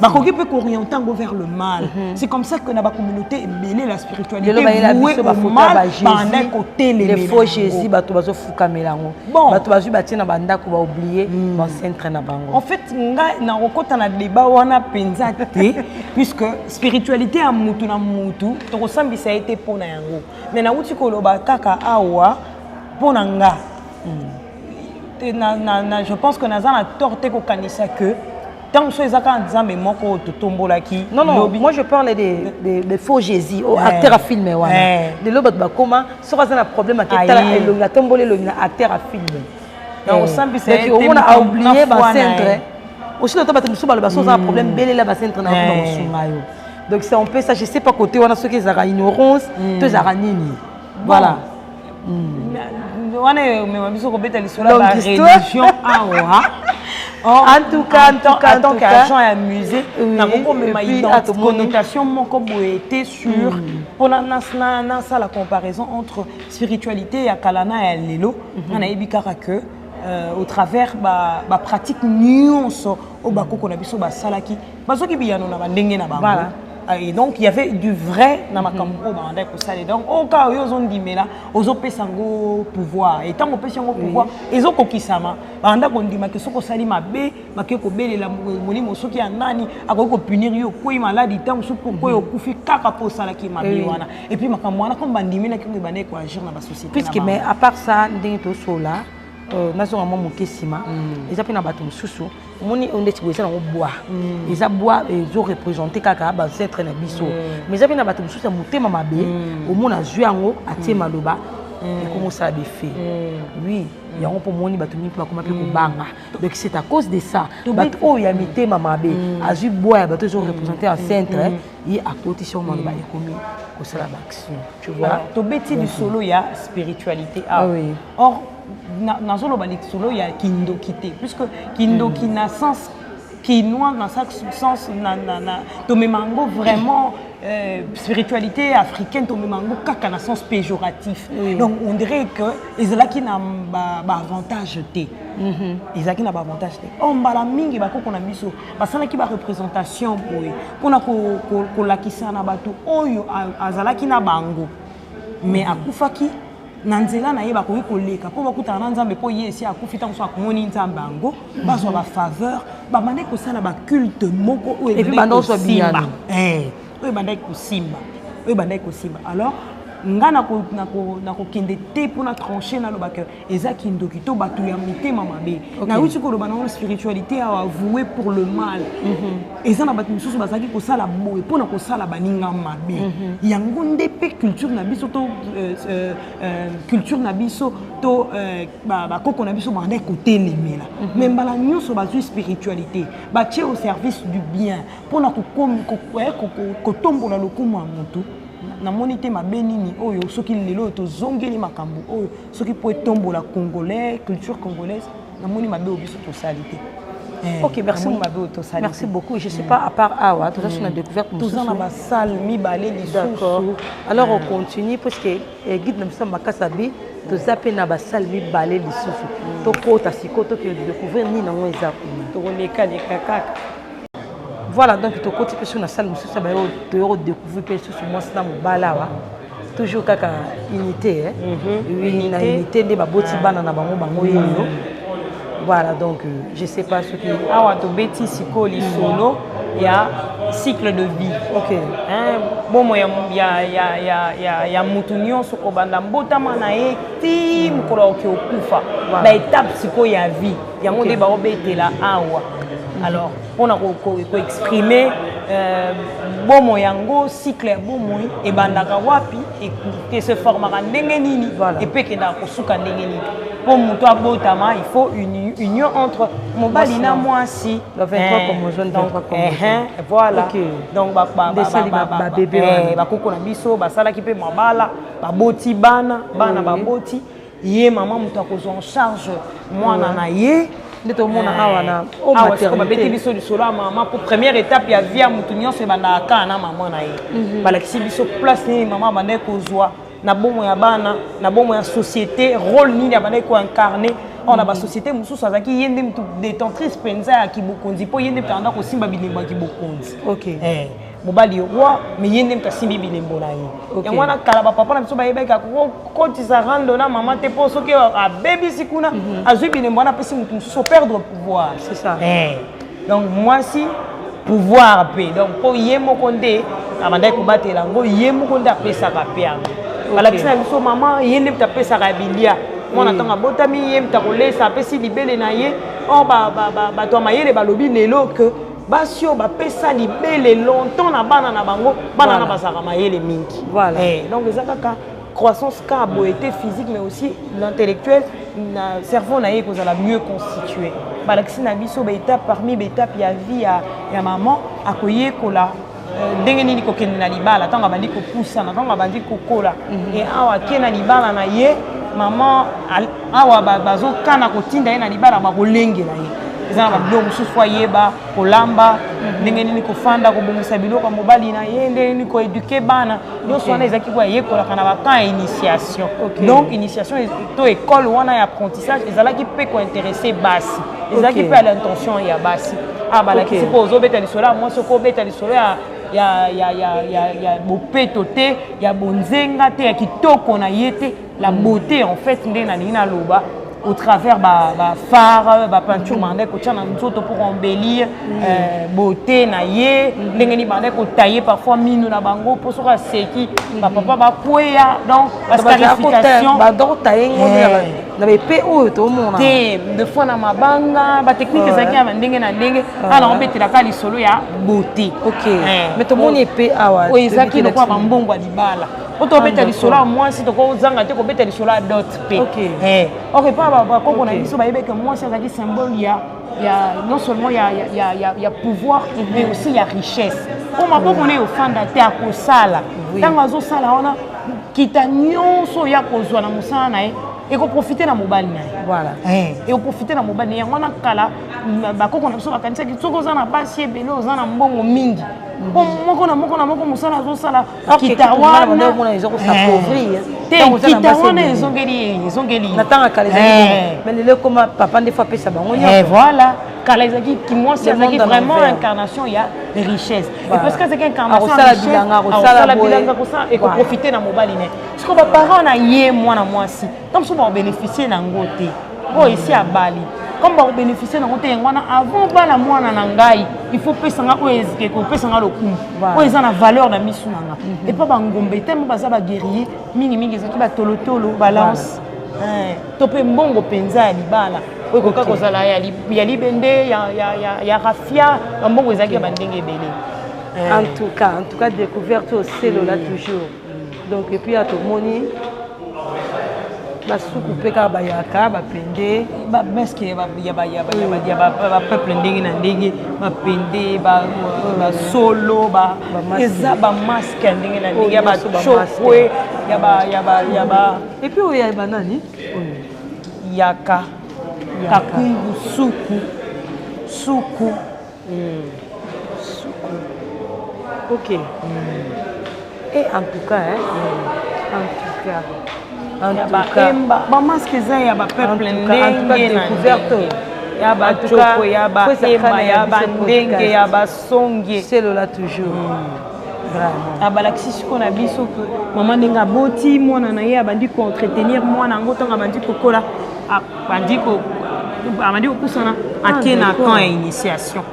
Bakoki mpe koorienter yango vers le mal. C'est comme ça que na bacommunauté ebele, la spiritualité vouée au mal banda kotelemela. Faux Jésus, bato bazofukamela yango, bato bazwi, batie na bandako, baoublier baancêtre na bango. En fait, ngai nakokɔta na débat wana mpenza te, puisque spiritualité ya mutu na mutu, tokosambisa ye te mpo na yango. Mais nauti koloba kaka awa, mpo na nga, je pense que naza na tort te kokanisa que ntango so eza kaka Nzambe moko oyo totombolaki. Non, non, moi je parle des faux Jésus, oh, acteur à film wana. Lelo bato bakóma, soki aza na problème, aketala elongi, atomboli elongi na acteur à film. Omona aoublier baancêtre aussi. Toto bato mosusu baloba, so oza na problème, belela baancêtre na yo, kosunga yo. Donc c'est un peu ça. Je sais pas côté wana soki ezalaka ignorance to ezalaka nini, voilà. Wana omema biso kobeta lisolo ya bareligion awa. En tout cas, en tout cas, en tant qu'agent ya musée, nakoki komema connotation moko boye te sur mpona nasala comparaison entre spiritualité ya kala na ya lelo. Nga nayebi kaka que au travers bapratique nyonso oyo bakoko na biso basalaki, bazwaki biyano na bandenge na bango. Et donc il y avait du vrai na makambo oyo babandaki kosala. Donc oyo kaka oyo ozondimela, ozopesa yango pouvoir, et ntango opesi yango pouvoir, ezokokisama. Babanda kondimaki soki osali mabe, bakoki kobelela molimo soki ya nani, akoki kopunir yo, okwei maladi, ntango soki okwei, okufi kaka mpo osalaki mabe wana. Et puis makambo wana, comme bandimelaki yango, ebandaki koagir na basociété. Puisque, mais à part ça, ndenge tosola, nazonga mwa moke nsima, eza mpe na bato mosusu omoni oyo ndeti boye, eza nango bois, eza bois, ezoreprésente kaka baancêtre na biso. Mais eza mpe na bato mosusu ya motema mabe, omona azwi yango, atie maloba, ekomosala befe. Oui, yango mpo omoni bato mingi mpe bakoma mpe kobanga. Donc c'est à cause de ça, bato oyo ya mitema mabe azwi bois ya bato ezoreprésente ancêtre, ye akotisi yango maloba, ekomi kosala baaction, tu vois. Tobeti lisolo ya spiritualité awa. Or nazoloba lisolo ya kindoki te, puisque kindoki na sens kinois, na sens na tomema yango vraiment spiritualité africaine, tomema yango kaka na sens péjoratif. Donc on dirait que ezalaki na baavantage te, ezalaki na baavantage te. Or mbala mingi bakoko na biso basalaki bareprésentation boye mpona kolakisa na bato oyo azalaki na bango mais akufaki na nzela na ye, bakoki koleka mpo bakutana na Nzambe, mpo ye esi akufi. Ntango so akomoni Nzambe yango, bazwa bafaveur. Babandaki kosala baculte moko oyo ebandaki kosimba, oyo ebandaki kosimba, oyo ebandaki kosimba. Alors nga nakokende te mpona trancher, nalobaka eza kindoki to bato ya mitema mabe. Nauti koloba nango, spiritualité awa voué pour le mal, eza na bato mosusu bazalaki kosala boye mpona kosala baninga mabe. Yango nde mpe culture na biso to culture na biso to bakoko na biso bandaki kotelemela. Mais mbala nyonso bazwi spiritualité, batie au service du bien mpona kotombola lokumu ya motu. Namoni te mabe nini oyo soki lelo oyo tozongeli makambo oyo, soki mpo etombola congolais, culture congolaise, namoni mabe oyo biso tosali te. Ok, merci. Mabe oyo tosali. Merci beaucoup. Je sais pas, à part awa, toza sur na découverte. Toza na basale mibale lisusu. Alors on continue, puisque guide na biso makasi abi toza mpe na basale mibale lisusu. Tokota sikoyo, tokende découvrir nini yango eza kuna. Tokolekaleka kaka. Voilà, donc tokoti mpe so na salle mosusu, bayo toyo kodécouvrir mpe lisusu mwasi na mobali awa, toujours kaka unité. Oui, na unité nde baboti bana na bango, bango yeyo. Voilà, donc je sais pas soki Awa tobeti sikoyo lisolo ya cycle de vie. Bomoi ya mutu nyonso, kobanda mbotama na ye ti mokolo akoki okufa, baétape sikoyo ya vie, yango nde baobetela awa. Alors mpona koexprime Bomoi yango, cycle ya bomoi ebandaka wapi, ese formaka ndenge nini epe ekendaka kosuka ndenge nini? Mpo moto abotama, il faut une union entre mobali na mwasi. Voilà, donc bakoko na biso basalaki mpe mabala, baboti bana, bana baboti ye, mama moto akozwa en charge mwana na ye. Nde tomona awa na awa sikoyo babeti biso lisolo ya mama, po première étape ya vie ya motu nyonso ebandaka kaka na mama na ye. Balakisi biso place nini mama abandaki kozwa na bomoi ya bana, na bomoi ya société, rôle nini abandaki koincarner. Or na basociété mosusu, azalaki ye nde motu détentrice mpenza ya kibokonzi, mpo ye nde moto abanda kosimba bilembo ya kibokonzi. Mobali roi, mais ye nde moto asimbi bilembo na ye. Yango wana kala bapapa na biso bayebaki akokotisa rando na mama te, mpo soki abebisi kuna, azwi bilembo wana, apesi motu mosusu, perdre pouvoir. C'est ça. Donc mwasi pouvoir mpe, donc mpo ye moko nde abandaki kobatela yango, ye moko nde apesaka mpe yango. Balakisi na biso mama, ye nde moto apesaka ya bilia mwana ntango abotami, ye moto akolesa, apesi libele na ye. Or bato ya mayele balobi lelo ke basi oyo bapesa libele longtemps na bana na bango, bana na bazalaka mayele mingi. Donc eza kaka croissance kaka boye te physique, mais aussi l'intellectuel, na cerveau na ye ekozala mieux constitué. Balakisi na biso baétape parmi baétape ya vie ya maman. Akoyekola ndenge nini kokende na libala ntango abandi kopusana, ntango abandi kokola. E awa ake na libala na ye, mama awa bazokana kotinda ye na libala, bakolengela ye. Eza na babiloko mosusu ayeba kolamba, ndenge nini kofanda, kobongisa biloko ya mobali na ye, ndenge nini koéduquer bana. Nyonso wana ezalaki po ayekolaka na bacamp ya initiation. Donc initiation to école wana ya apprentissage ezalaki mpe kointéresser basi, ezalaki mpe à l'intention ya basi. Ah, balakisi mpo ozobeta lisolo ya mwasi, okobeta lisolo ya bopeto te, ya bonzenga te, ya kitoko na ye te. La beauté en fait, nde nalingi naloba au travers bafard, bapeinture bandaki kotia na nzoto pour embellir beauté na ye, ndenge nini bandaki kotailler parfois mino na bango mpo soki aseki, bapapa bakweya. Donc bascarification. Badokotaye ngo na baepe oyo tomona. Te, des fois na mabanga, batechnique ezalaki ya bandenge na ndenge. Awa naobetelaka lisolo ya beauté. Ok, mais tomoni epe awa. Oyo ezalaki lokola bambongo ya libala. Po tobeta lisolo ya mwasi, tokozanga te kobeta lisolo ya dot mpe. Ok, mpa bakoko na biso bayebeke mwasi azalaki symbole ya non seulement ya pouvoir, mais aussi ya richesse. Po maboko na ye ofanda te, akosala. Ntango azosala wana, kita nyonso oyo akozwa na mosala na ye ekoprofiter na mobali na ye. Ekoprofiter na mobali na ye. Yango wana kala bakoko na biso bakanisaki soki oza na basi ebele, oza na mbongo mingi, mpo moko na moko na moko mosala azosala. Kita wana te, kita wana ezongeli, ezongeli. Na ntango kala ezali, mais lelo ekoma papa nde faut apesa bango nyonso. Voilà, kala ezalaki kimwasi azalaki vraiment incarnation ya richesse, et parce que azalaki incarnation ya bilanga, kosala bilanga, kosala, ekoprofiter na mobali ne. Sikoyo baparent na ye, mwana mwasi, ntango mosusu bakobénéficier nango te, oyo esi abali. Comme bakobénéficier nango te, yango wana avant bala mwana na ngai, il faut pesanga oyo ekopesanga lokumu, oyo eza na valeur na misu na nga. Epa bangombe temo baza baguerrier mingimingi, ezalaki batolotolo, balance to mpe mbongo mpenza ya libala oyo ekoka kozala ya libende, ya rafia. Bambongo ezalaki ya bandenge ebele. En tout cas, découverte oselola toujours. Donc et puis ya tomoni basuku mpe kaka bayaka bapende. Bamasque ya bapeuple ndenge na ndenge, bapende, basolo, eza bamasque ya ndenge na ndenge, ya bacokwe, ya Et puis oyo ya banani? Yaka, kakungu, suku, suku. Suku, ok. Et en tout cas, hein, en tout cas, en tout cas, bamasque eza ya bapeuple ndenge na découverte. Ya bacoko, ya baema, ya bandenge, ya basonge. Selola toujours, vraiment. Balakisi sikoyo na biso ke mama, ndenge aboti mwana na ye, abandi koentretenir mwana yango. Ntango abandi kokola, abandi kopusana, ake na camp ya initiation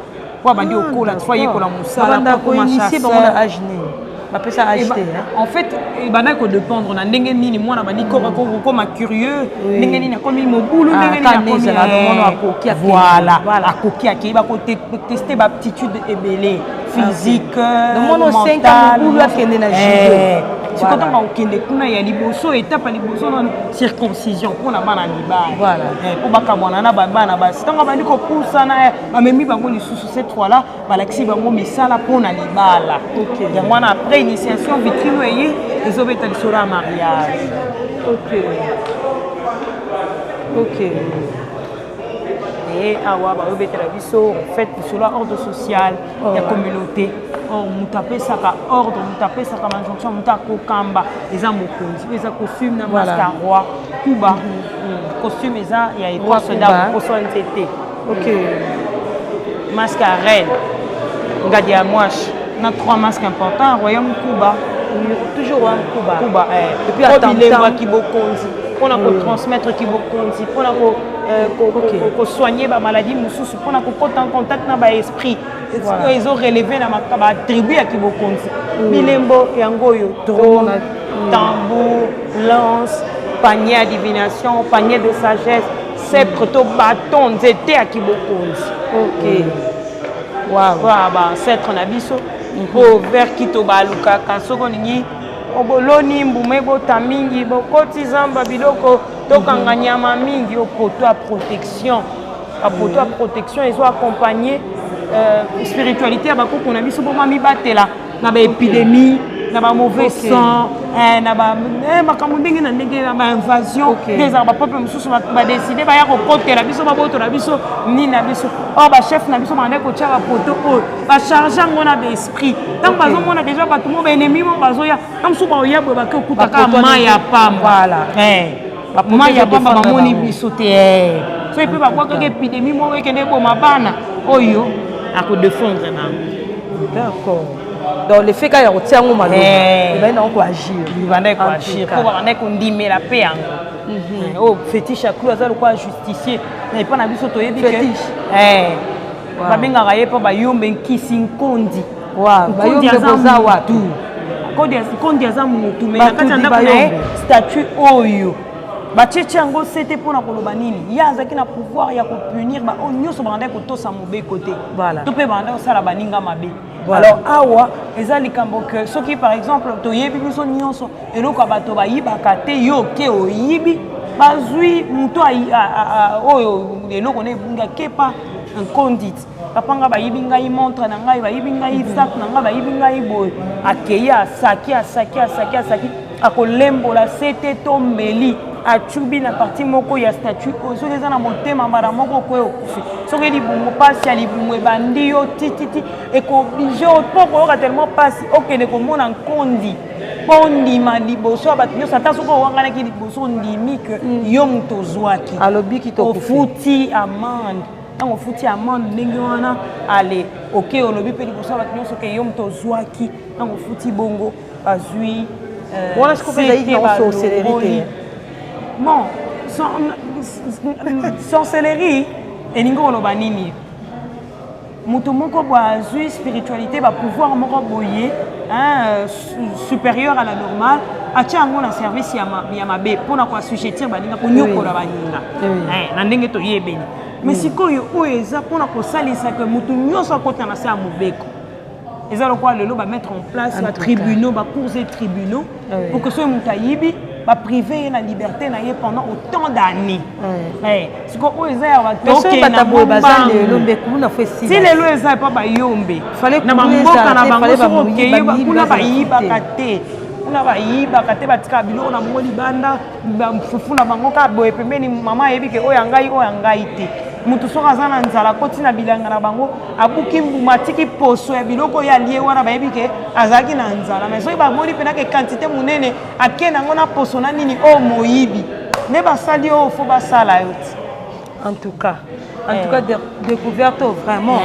po abandi kokola, faut ayekola mosala. Koinitier bango na age nini? Bapesa âge te. En fait, ebandaki kodépendre na ndenge nini mwana bandi kokoma curieux, ndenge nini akomi mobulu, ndenge nini akomi, voilà, akoki akei, bakoteste baaptitude ebele, physique, mentale. Mobulu akende na judo. Sikoyo ntango akokende kuna, ya liboso, etape ya liboso nano circoncision mpona bana mibali, mpo bakabwana na bana basi. Ntango bandi kopusana, bamemi bango lisusu. Cette fois là balakisi bango misala mpona libala. Yango wana, après initiation, vitrine eye ezobeta lisolo ya mariage. E awa bayobetela biso en fait lisolo ya ordre social ya communauté. Or moto apesaka ordre, moto apesaka bainjonction, moto akokamba eza mokonzi. Oyo eza costume na masque ya roi Kuba. Costume eza ya écorce d'arbre, poso ya nzete. Masque ya reine Ngadi ya Mwashi na trois masques importants, royaume Kuba. Toujours royaume Kuba. Kuba. Et puis bilembo ya kibokonzi, mpona kotransmettre kibokonzi, mpona kosoigne bamaladie mosusu, mpona kokota en contact na baesprit oyo ezorelever na batribu ya kibokonzi. Bilembo yango oyo: trône, tambour, lance, panier ya divination, panier de sagesse, sceptre to bâton, nzete ya kibokonzi. Wow. Baancêtre na biso mpo vers kito balukaka soki olingi oboloni mbuma ebota mingi, bokoti zamba biloko, tokanga nyama mingi. Opoto ya protection, bapoto ya protection ezo accompagner spiritualité ya bakoko na biso mpo bamibatela na baépidémie, na bamauvais sang, na makambo ndenge na ndenge, na bainvasion nde ezalaka. Bapeuple mosusu badécider baya kokotela biso, babotola biso nini na biso. Or bachef na biso bandaki kotia bapoto oyo, bacharge yango na baesprit. Ntango bazomona déjà bato mo baennemi mo bazoya, na mosusu baoya boye, bake okutaka mai ya pamba, mai ya pamba, bamoni biso te. Soki mpe babwakaka épidémie moko ekende eboma bana, oyo akodéfendre bango. D'accord, donc le fait kaka ya kotia yango maloba, ebandi nango koagir. Ebandaki koagir mpo babandaki kondimela mpe yango. Oyo fétiche ya clou, aza lokola justicier na epa na biso. Toyebi ke babengaka ye mpo bayombe nkisi nkondi. Bayombe boza wapi? Nkondi aza motu, mais na kati ya ndako na ye, statue oyo batietie yango se te mpona koloba nini? Ye azalaki na pouvoir ya kopunir baoyo nyonso bandaki kotosa mobeko te to mpe bandaki kosala baninga mabe. Alors awa eza likambo ke soki par exemple toyebi biso nyonso eloko ya bato bayibaka te, yo ke oyibi, bazwi moto oyo eloko na ebungi, akepa nkondi ti: "Papa, nga bayibi ngai montre na ngai, bayibi ngai sac na ngai, bayibi ngai boye." Akei, asaki, asaki, asaki, asaki, akolembola sete to mbeli, acubi na partie moko ya statue oyo. Soki eza na motema, mbala moko okoya okufi. Soki libumu, mpasi ya libumu ebandi yo tititi, ekoobliger mpo koyoka tellement mpasi, okende komona nkondi mpo ndima liboso ya bato nyonso. Ata soki owanganaki liboso, ondimi ke yo moto ozwaki. Alobiki. Ofuti amende. Ntango ofuti amende ndenge wana, ale oke, olobi mpe liboso ya bato nyonso ke yo moto ozwaki. Ntango ofuti bongo, bazwi. Wana sikoyo mpe ezalaki nango sorcellerie te? Bon, sorcellerie elingi koloba nini? Moto moko boye azwi spiritualité, bapouvoir moko boye supérieur à la normale, atia yango na service ya mabe mpona koassujettir baninga, konyokola baninga na ndenge toyebeni. Mais sikoyo oyo eza mpona kosalisa ke motu nyonso akota na se ya mobeko. Eza lokola lelo bamettre en place batribunaux, bacours et tribunaux, pour que soki moto ayibi, baprive ye na liberté na ye pendant autant d'années. Sikoyo oyo eza ya ti lelo eza epa bayombe na bamboka na bango. Soki okei kuna, bayibaka te. Kuna bayibaka te, batikaka biloko na bango libanda, bafufu na bango kaka boye pembeni. Mama ayebi ke oyo ya ngai, oyo ya ngai te. Motu soki aza na nzala, akoti na bilanga na bango, abuki mbuma, atiki poso ya biloko oyo alie wana, bayebi ke azalaki na nzala. Mais soki bamoni mpena ke quantité monene ake nango na poso na nini, oyo moyibi nde basali oyo fo basala yo ti. En tout cas découverte vraiment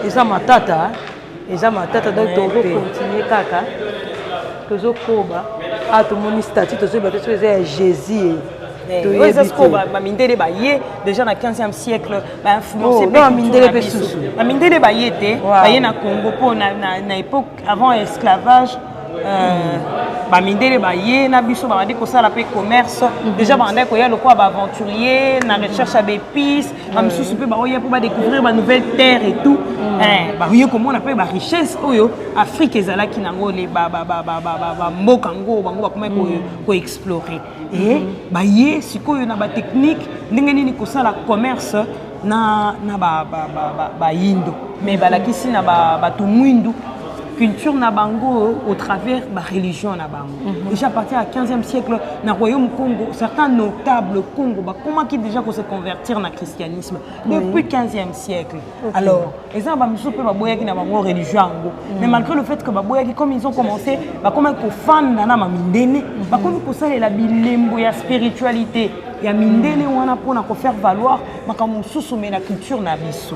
eza matata, eza matata. Donc tozocontinue kaka, tozokoba. Awa tomoni statue, tozoyeba te soki eza ya Jésus. Oyo eza sikoyo bamindele baye déjà na 15e siècle, bainfluence. Bamindele mpe susu. Bamindele baye te, baye na Congo mpo na époque avant esclavage. Bamindele baye na biso, babandi kosala mpe commerce. Déjà babandaki koya lokola baaventurier na recherche ya baépice. Bamisusu mpe baoya mpo badécouvrir banouvelle terre et tout. Baye komona mpe barichesse oyo Afrique ezalaki nango, bamboka yango bango bakomaki koexplore. E baye sikoyo na batechnique ndenge nini kosala commerce na bayindo, mais balakisi na bato mwindu culture na bango au travers ba religion na bango. Déjà à partir du 15e siècle, na royaume Congo, certains notables Congo bakomaki déjà ko se convertir na christianisme depuis 15e siècle. Alors eza na bamisusu mpe baboyaki na bango religion yango, mais malgré le fait que baboyaki, comme ils ont commencé, bakomaki kofanda na bamindele, bakomi kosalela bilembo ya spiritualité ya mindele wana mpona kofaire valoir makambo mosusu, mais na culture na biso.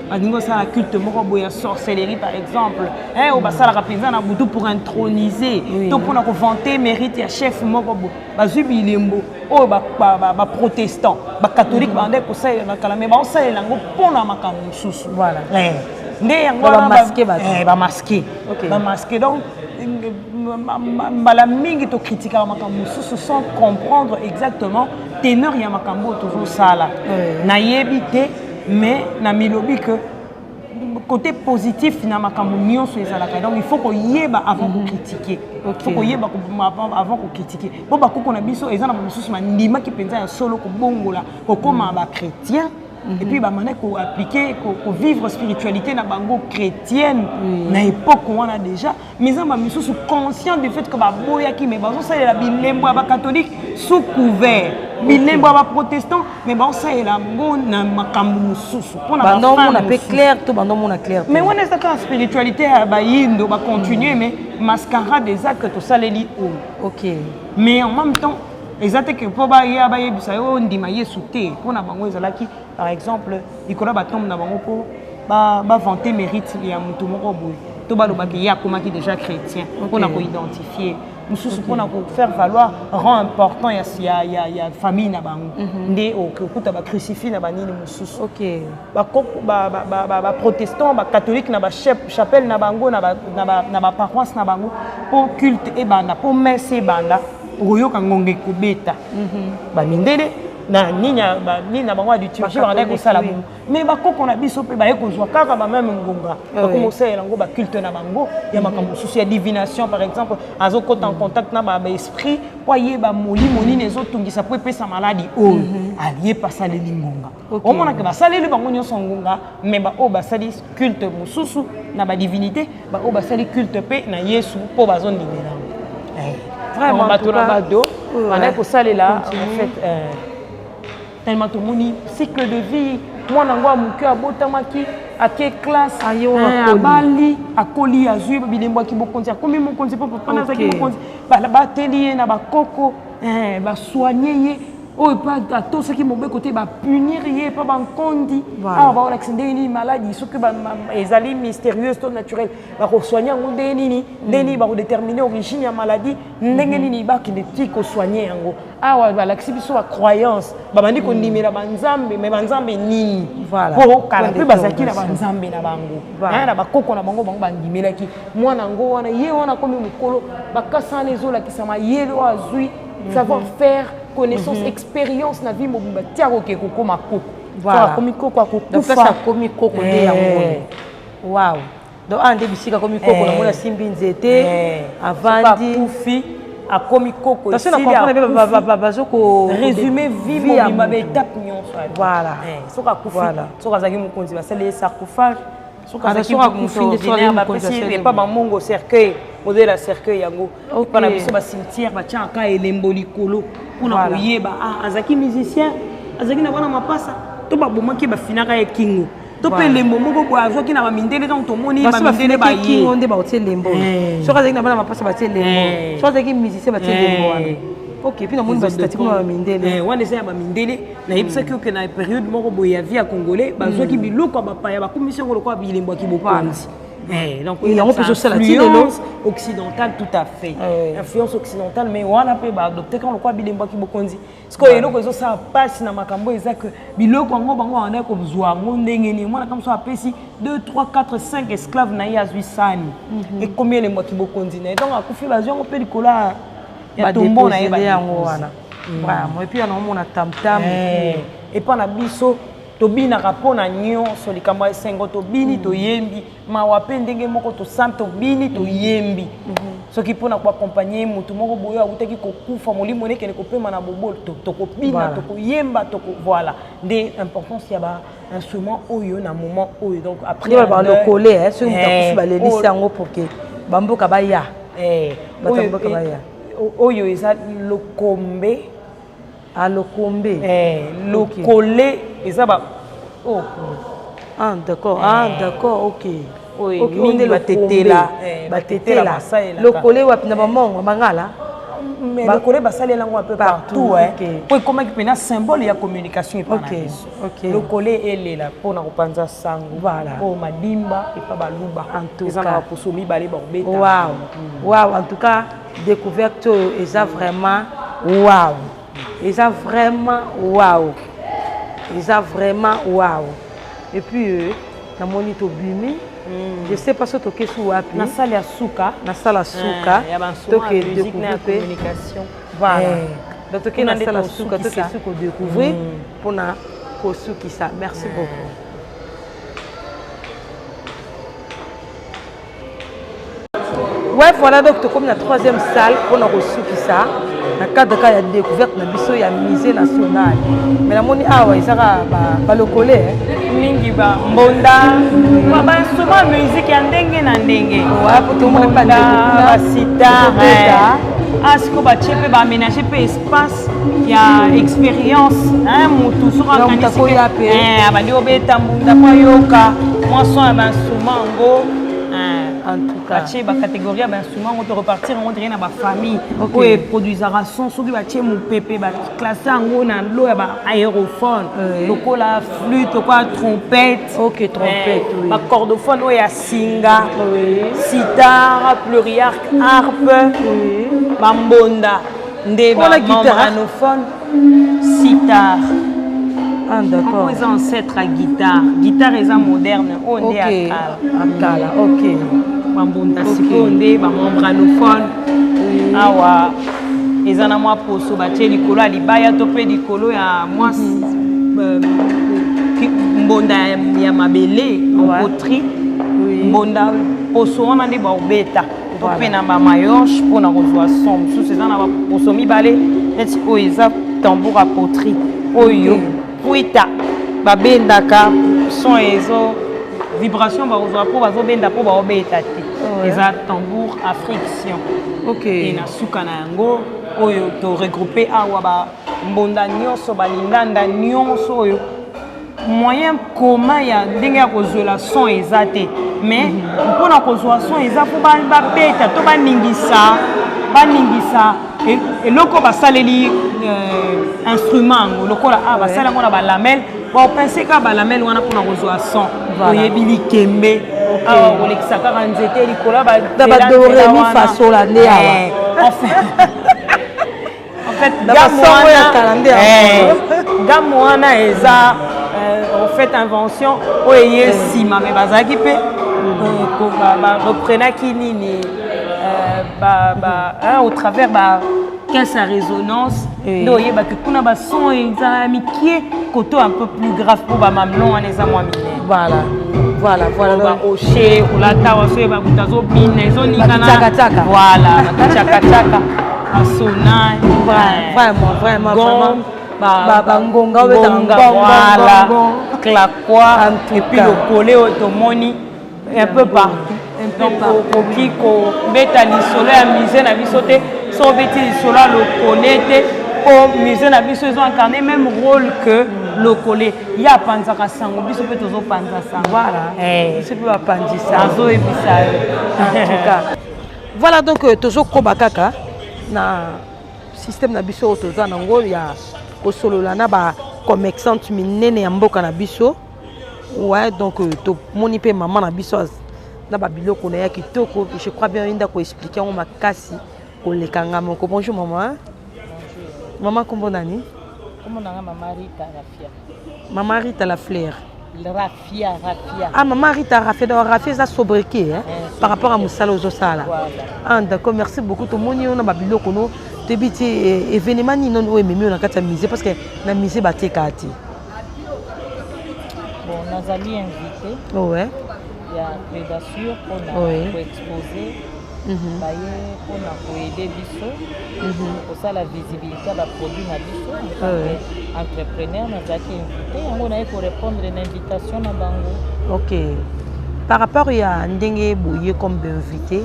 Balingi osala culte moko boye ya sorcellerie par exemple, oyo basalaka mpenza na butu pour introniser to mpona kovanter mérite ya chef moko boye. Bazwi bilembo oyo baprotestant, bacatholique bandaki kosalela na kala, mais baosalela yango mpona makambo mosusu. Nde yango bamasquer, bamasquer. Donc mbala mingi tokritikaka makambo mosusu sans comprendre exactement teneur ya makambo oyo tozosala. Nayebi te, mais na milobi que côté positif na makambo nyonso ezalaka. Donc il faut koyeba avant kocritiquer, il faut koyeba avant kocritiquer, mpo bakoko na biso eza na bamosusu bandimaki mpenza ya solo kobongola, kokóma bachrétien, et puis bamana koappliquer, kovivre spiritualité na bango chrétienne na époque wana déjà. Mais eza bamisusu conscient du fait que baboyaki, mais bazosalela bilembo ya bacatholique sous couvert bilembo ya baprotestant, mais baosalela yango na makambo mosusu. Mpona mpe clair to bandomona clair. Mais wana eza kaka spiritualité ya bayindo, bacontinue, mais mascarade eza que tosaleli oyo. Mais en même temps eza te ke mpo baya bayebisa yo ndima Yesu te. Mpona bango ezalaki par exemple likolo ya batombe na bango mpo bavanter mérite ya motu moko boye, to balobaki ye akomaki déjà chrétien, mpona koidentifier mosusu, mpona kofaire valoir rang important ya famille na bango. Nde okokuta bacrucifix na banini mosusu. Baprotestant, bacatholique na bachapelle na bango, na baparoisse na bango, mpo culte ebanda, mpo messe ebanda, okoyoka ngonga ekobeta. Bamindele na nini na bango ya liturgie bakandaki kosala bongo, mais bakoko na biso mpe baye kozwa kaka bameme ngonga, bakoma kosalela yango baculte na bango ya makambo mosusu ya divination par exemple. Azokɔta en contact na baesprit mpo ayeba molimo nini ezotungisa mpo epesa maladi oyo. Aye asaleli ngonga, omonaka basaleli bango nyonso ngonga, mais baoyo basali culte mosusu na badivinité, baoyo basali culte mpe na Yesu mpo bazondimela. Vraiment, bato na bato bandaki kosalela en fait tellement tomoni cycle de vie. Mwana yango ya moke abotamaki, ake classe, abali, akoli, azwi bilembo ya bokonzi, akomi mokonzi mpo papa nazalaki mokonzi. Bateli ye na bakoko, basoigne ye. Oyo mpe atosaki mobeko te, bapunir ye mpo bankondi. Awa baolakisa ndenge nini maladi, soki ezali mystérieuse to naturelle, bakosoigne yango ndenge nini, ndenge nini bakodétermine origine ya maladie, ndenge nini bakende ti kosoigne yango. Awa balakisi biso bacroyance, babandi kondimela banzambe, mais banzambe nini? Po kala mpe bazalaki na banzambe na bango, na bakoko na bango. Bango bandimelaki mwana yango wana, ye wana akomi mokolo, bakasa wana ezolakisa mayele oyo azwi, savoir faire, connaissance, expérience na vie mobimba, ti akoke kokóma koko. Akomi koko, akokufa. Akomi koko nde yango. Wow, donc awa nde bisika akomi koko, namoni asimbi nzete, avandi. Akufi, akomi koko. Bazoko résumé vie mobimba, baétape nyonso. Soki akufi, soki azalaki mokonzi, basali ye sarcophage. Soki azalaki, bapesi epa bamongo cercueil, modèle ya cercueil yango. Epa na biso bacimetière batiaka elembo likolo mpona koyeba azalaki musicien, azalaki na bana mapasa, to babomaki, bafinaka ye kingo, to mpe elembo moko boye azwaki na bamindele. Ntango tomoni bamindele bakingo nde baotie elembo. Soki azalaki na bana mapasa, batie elembo. Soki azalaki musicien, batie elembo wana. Ok, puis namoni bastatue kuna bamindele. Wana eza ya bamindele. Nayebisaki oke na période moko boye ya vie ya Congolais, bazwaki biloko ya bapaya, bakomisi yango lokola bilembo ya kibokonzi. Eh, donc yango mpe ezosala ti lelo. Occidentale, tout à fait. Influence occidentale, mais wana mpe baadopte kaka lokola bilembwaki bokonzi. Sikoyo eloko ezosala mpasi na makambo eza ke biloko yango, bango bandaki kozwa yango ndenge nini? Mwana mosusu apesi 2, 3, 4, 5 esclave na ye, azwi sani, ekomi elembwaki bokonzi na ye. Ntango akufi, bazwi yango mpe likolo ya tombo na ye. Yango wana vraiment. Et puis yana omona tamtam. Epa na biso tobinaka mpo na nyonso. Likambo ya esengo, tobini, toyembi. Mawa mpe ndenge moko, tosam, tobini, toyembi. Soki mpona koaccompagner motu moko boye awutaki kokufa, molimo nekende kopema na bobolo, tokobina, tokoyemba, toko. Voilà nde importance ya bainstrument oyo na moment oyo. Donc après Balokole, soki moto akufi, balelisi yango pour que bamboka baya. Bato mboka baya. Oyo eza lokombe. Ah, lokombe. Lokole eza ba oh. Ah d'accord, ah d'accord, ok. Oyo mingi batetela. Batetela lokole wapi? Na bamongo, bangala? Mais lokole basalela yango un peu partout, po ekomaki mpena symbole ya communication epa na biso. Lokole elela mpona kopanza sango. Oyo madimba epa baluba, eza na baposo mibale bakobeta. Wow, wow, en tout cas découverte oyo eza vraiment wow, eza vraiment wow, eza vraiment wow. Et puis namoni tobimi, je sais pas so tokesi wapi. Na salle ya suka. Na salle ya suka. Toke découvrir mpe. Voilà, donc toke na salle ya suka, tokesi kodécouvrir mpona kosukisa. Merci beaucoup. Ouais, voilà, donc tokomi na troisième salle mpona kosukisa na cadre kaka ya découverte na biso ya Musée national. Mais namoni awa ezaka balokole. Mingi bambonda, bainstrument musique ya ndenge na ndenge. Basitar, siko batie mpe baaménage mpe espace ya expérience. Motu soki akanisi, abandi obeta mbunda mpo ayoka mwa son ya bainstrument yango. Batie bacatégorie ya bainstrument yango, torepartir yango ndenge na bafamille oyo eproduisaka son. Soki batie mopepe, baclasse yango na lo ya baaérophone, lokola flûte, lokola trompette, bacordophone oyo ya singa, sitar, pluriarc, harpe, bambonda nde bamembranophone, sitar. Ah, d'accord. Eza ancêtre ya guitare. Guitare eza moderne, oyo nde ya kala. Akala, ok. Bambonda sikoyo nde bamembranophone. Awa eza na mwa poso batie likolo ya libaya to mpe likolo ya mwa mbonda ya mabele en poterie. Mbonda poso wana nde baobeta to mpe na bamayoche mpona kozwa son. Mosusu eza na baposo mibale, neti oyo eza tambour ya poterie oyo pwita babendaka son, ezo vibration bakozwa mpo bazobenda, mpo baobeta te. Eza tambour à friction. E na suka na yango oyo toregroupe awa bambonda nyonso, balindanda nyonso oyo moyen commun ya ndenge ya kozwela son eza te. Mais mpona kozwa son eza mpo babeta to baningisa eloko basaleli instrument yango. Lokola a basali yango na balamelle, baopince kaka balamelle wana mpona kozwa son. Oyebi likembe awa, kolekisa kaka nzete likolo. Badoremi fasola nde awa. En fait, gamme wana eza en fait invention oyo eye nsima, mais bazalaki mpe bareprenaki nini au travers ba caisse à résonance nde oyebaki kuna bason eza ya mike, koto un peu plus grave mpo bamamelon wana eza mwa minene. Voilà. Baoche olata waso oyeba kuta azobina, ezoningana. Voilà, bakachakachaka, basona. Vraiment, vraiment, vraiment. Bangonga. Voilà, claquoir, et puis lokole oyo tomoni un peu partout. Donc okoki kobeta lisolo ya musée na biso te so obeti lisolo ya lokole te, mpo musée na biso ezo incarne même rôle que lokole. Ye apanzaka sango, biso mpe tozopanza sango. Voilà, biso mpe bapanzisa. Azoyebisa yo. En tout cas, voilà, donc tozokoba kaka na système na biso oyo toza nango ya kosolola na bacommerçante minene ya mboka na biso. Ouais, donc tomoni mpe mama na biso. Na babiloko na ye ya kitoko, je crois bien ye nde akoexplike yango makasi koleka nga moko. Bonjour maman. Maman, kombo nani? Kombo na nga Mama Rita Rafia. Mama Rita la Fleur. Rafia, Rafia. Ah, Mama Rita Rafia, donc Rafia eza sobriquet hein, Eh, par rapport à mosala ozosala. Voilà. Ah, d'accord, merci beaucoup. Tomoni yo na babiloko no, toyebi ti événement nini noni oyo ememi yo na kati ya musée, parce que na musée batekaka te. Bon, nazali invité ya Prédassure mpona koexpose. Baye mpona koaider biso kosala visibilité ya baproduit na biso en tant que entrepreneur. Nazalaki invité, yango naye korépondre na invitation na bango. Ok, par rapport ya ndenge boye comme bainvité,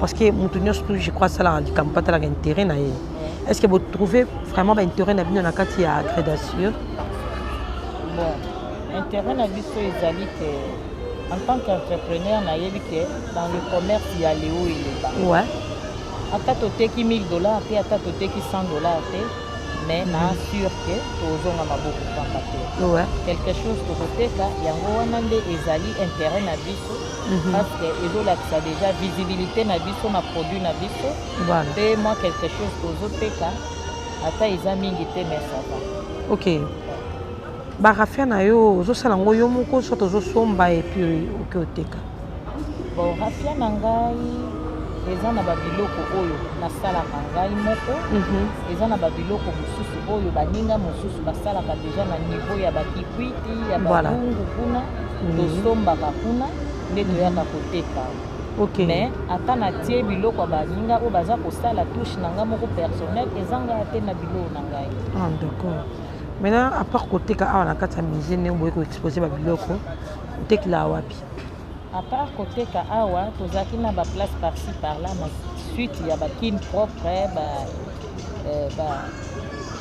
parce que moto nyonso tu, je crois, asalaka likambo mpo atalaka intérêt na ye, est ce que botrouve vraiment baintérêt na bino na kati ya Grédassure? Bon, intérêt na biso ezali ke en tant qu'entrepreneur, nayebi ke dans le commerce ya leo eleba, ata toteki 1000 $ te, ata toteki 100 $ te, mais na sûr ke tozonga maboko pamba te. Quelque chose tokoteka, yango wana nde ezali intérêt na biso, parce que ezolakisa déjà visibilité na biso na produit na biso. Mpe mwa quelque chose tozoteka, ata eza mingi te, mais ça va. Ok, baraphia na yo, ozosala yango yo moko, soit ozosomba et puis oke oteka? Bon, raphia na ngai eza na babiloko oyo nasalaka ngai moko. Eza na babiloko mosusu oyo baninga mosusu basalaka déjà na niveau ya bakikwiti, ya babungu kuna. Tosombaka kuna nde toyaka koteka. Mais ata natie biloko ya baninga oyo baza kosala, touche na ngai moko personnel ezangaka te na biloko na ngai. Ah, d'accord. Maintenant, à part koteka awa na kati ya musée, ndenge boye koexpose babiloko, otekela wapi? À part koteka awa, tozalaki na baplace par-ci par-là na suite ya bakine propre,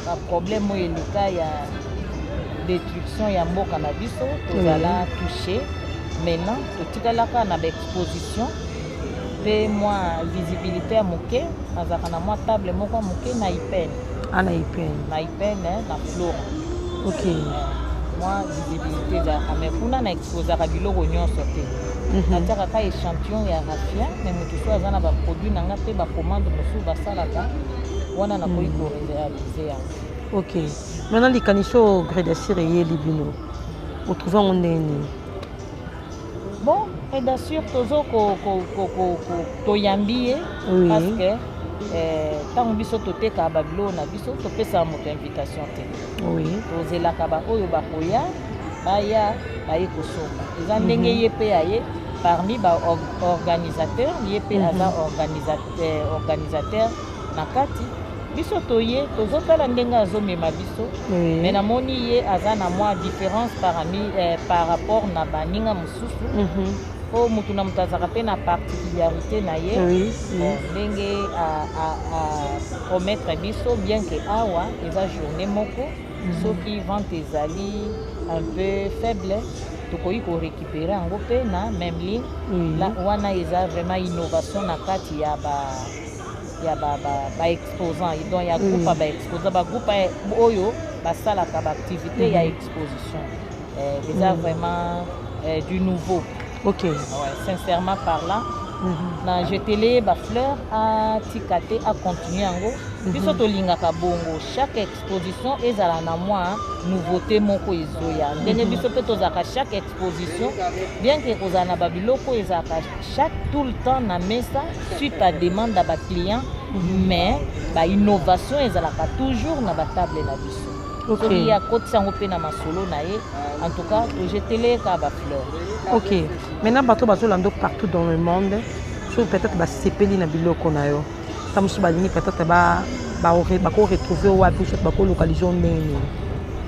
baproblème oyo eleka ya destruction ya mboka na biso, tozala touché. Maintenant totikalaka na baexposition mpe mwa visibilité ya moke. Nazalaka na mwa table moko ya moke na IPN. Ana IPN? Na IPN, na Flora. Mwa visibilité ezalaka, mais kuna na exposaka biloko nyonso te. Natiaka ka échantillon ya raphia, mais moto so aza na baproduit na nga mpe bacommande mosusu basalaka wana, nakoki koréaliser yango. Ok, maintenant likanisi oyo Grédassure eyeli bino, otrouve yango ndenge nini? Bon, Grédassure, tozo toyambi ye parce que ntango biso totekaka babiloko na biso, topesaka moto invitation te. Tozelaka baoyo bakoya, baya, baye kosomba. Eza ndenge ye mpe aye parmi baorganisateur, ye mpe aza organisateur na kati. Biso toye, tozotala ndenge azomema biso. Mais namoni ye aza na mwa différence par rapport na baninga mosusu, po motu na moto azalaka mpe na particularité na ye. Bon, ndenge apromettre biso, bien que awa eza journée moko, soki vente ezali un peu faible, tokoki korécupérer yango mpe na même ligne. Wana eza vraiment innovation na kati ya ba exposant, donc ya groupe ya baexposant, bagroupe oyo basalaka baactivité ya exposition. Eza vraiment du nouveau. Ouais, sincèrement parlant, na jetele bafleur, atika te, acontinue yango. Biso tolingaka bongo, chaque exposition ezala na mwa nouveauté moko ezoya. Ndenge biso mpe tozalaka chaque exposition, bien ke kozala na babiloko oyo ezalaka chaque tout le temps na mesa suite à demande ya baclient, mais bainnovation ezalaka toujours na batable na biso. Soki ye akotisa yango mpe na masolo na ye, en tout cas tojetele kaka bafleur. Ok, maintenant bato bazolanda partout dans le monde, soki peut-être basepeli na biloko na yo, ta mosusu balingi peut-être bakoretrouve wapi, soki bakolocalize yo ndenge nini?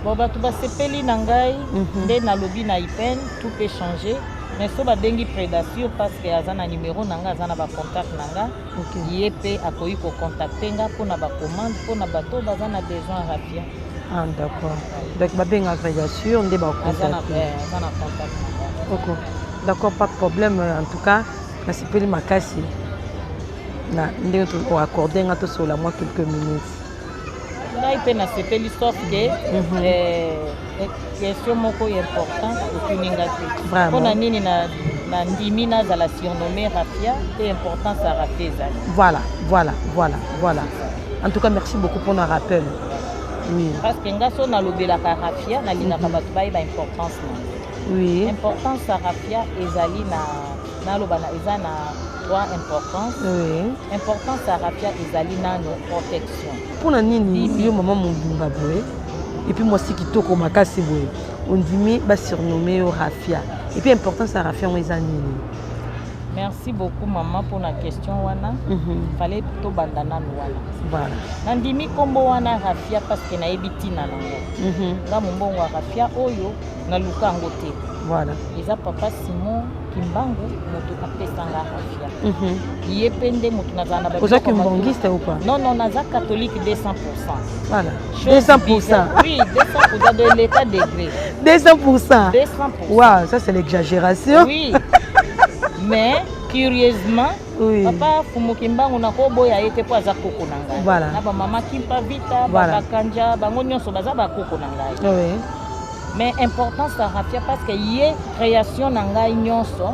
Bon, bato basepeli na ngai, nde nalobi na IPN, tout peut changer, mais so babengi Prédassure, parce que aza na numéro na nga, aza na bacontact na nga. Ye mpe akoki kocontacte nga mpona bacommande, mpona bato oyo baza na besoin raphia. Ah, d'accord, donc babenga Prédassure nde aza na bacontacte. Aza na contact na nga. Ok, d'accord, pas de problème. En tout cas nasepeli makasi na ndenge oaccorde nga tosolola mwa quelques minutes. Ngai. Ngai mpe nasepeli, sauf que question moko important otuni nga te. Vraiment. Mpona nini na ndimi nazala surnommé Rafia te? Importance ya rafia ezali. Voilà. En tout cas, merci beaucoup pour le rappel, oui. Parce que nga so nalobelaka rafia, nalingaka bato bayeba importance na yango. Importance ya rafia ezali na, naloba na, eza na trois importance. Importance ya rafia ezali nano protection. Mpona nini yo, mama mobimba boye, et puis mwasi kitoko makasi boye, ondimi basurnomme yo Rafia? Et puis importance ya rafia yango eza nini? Merci beaucoup, mama, mpona question wana. Fallait tobanda nanu wana. Nandimi nkombo wana rafia parce que nayebi ntina nango. Nga mombongo ya rafia oyo, naluka yango te. Eza papa Simon Kimbangu moto apesanga rafia. Ye mpe nde moto nazala na Oza kimbangiste ou pas? Non, naza catholique 200. Voilà. Chose 200. Bizarre. Oui, 200 de l'état degré. 200. 200. Wow, ça, c'est l'exagération. Oui, mais curieusement, papa Fumu Kimbangu, nakoboya ye te mpo aza koko na ngai. Na bamama Kimpa Vita, babakanja, bango nyonso baza bakoko na ngai. Mais importance ya rafia, parce que ye création na ngai nyonso,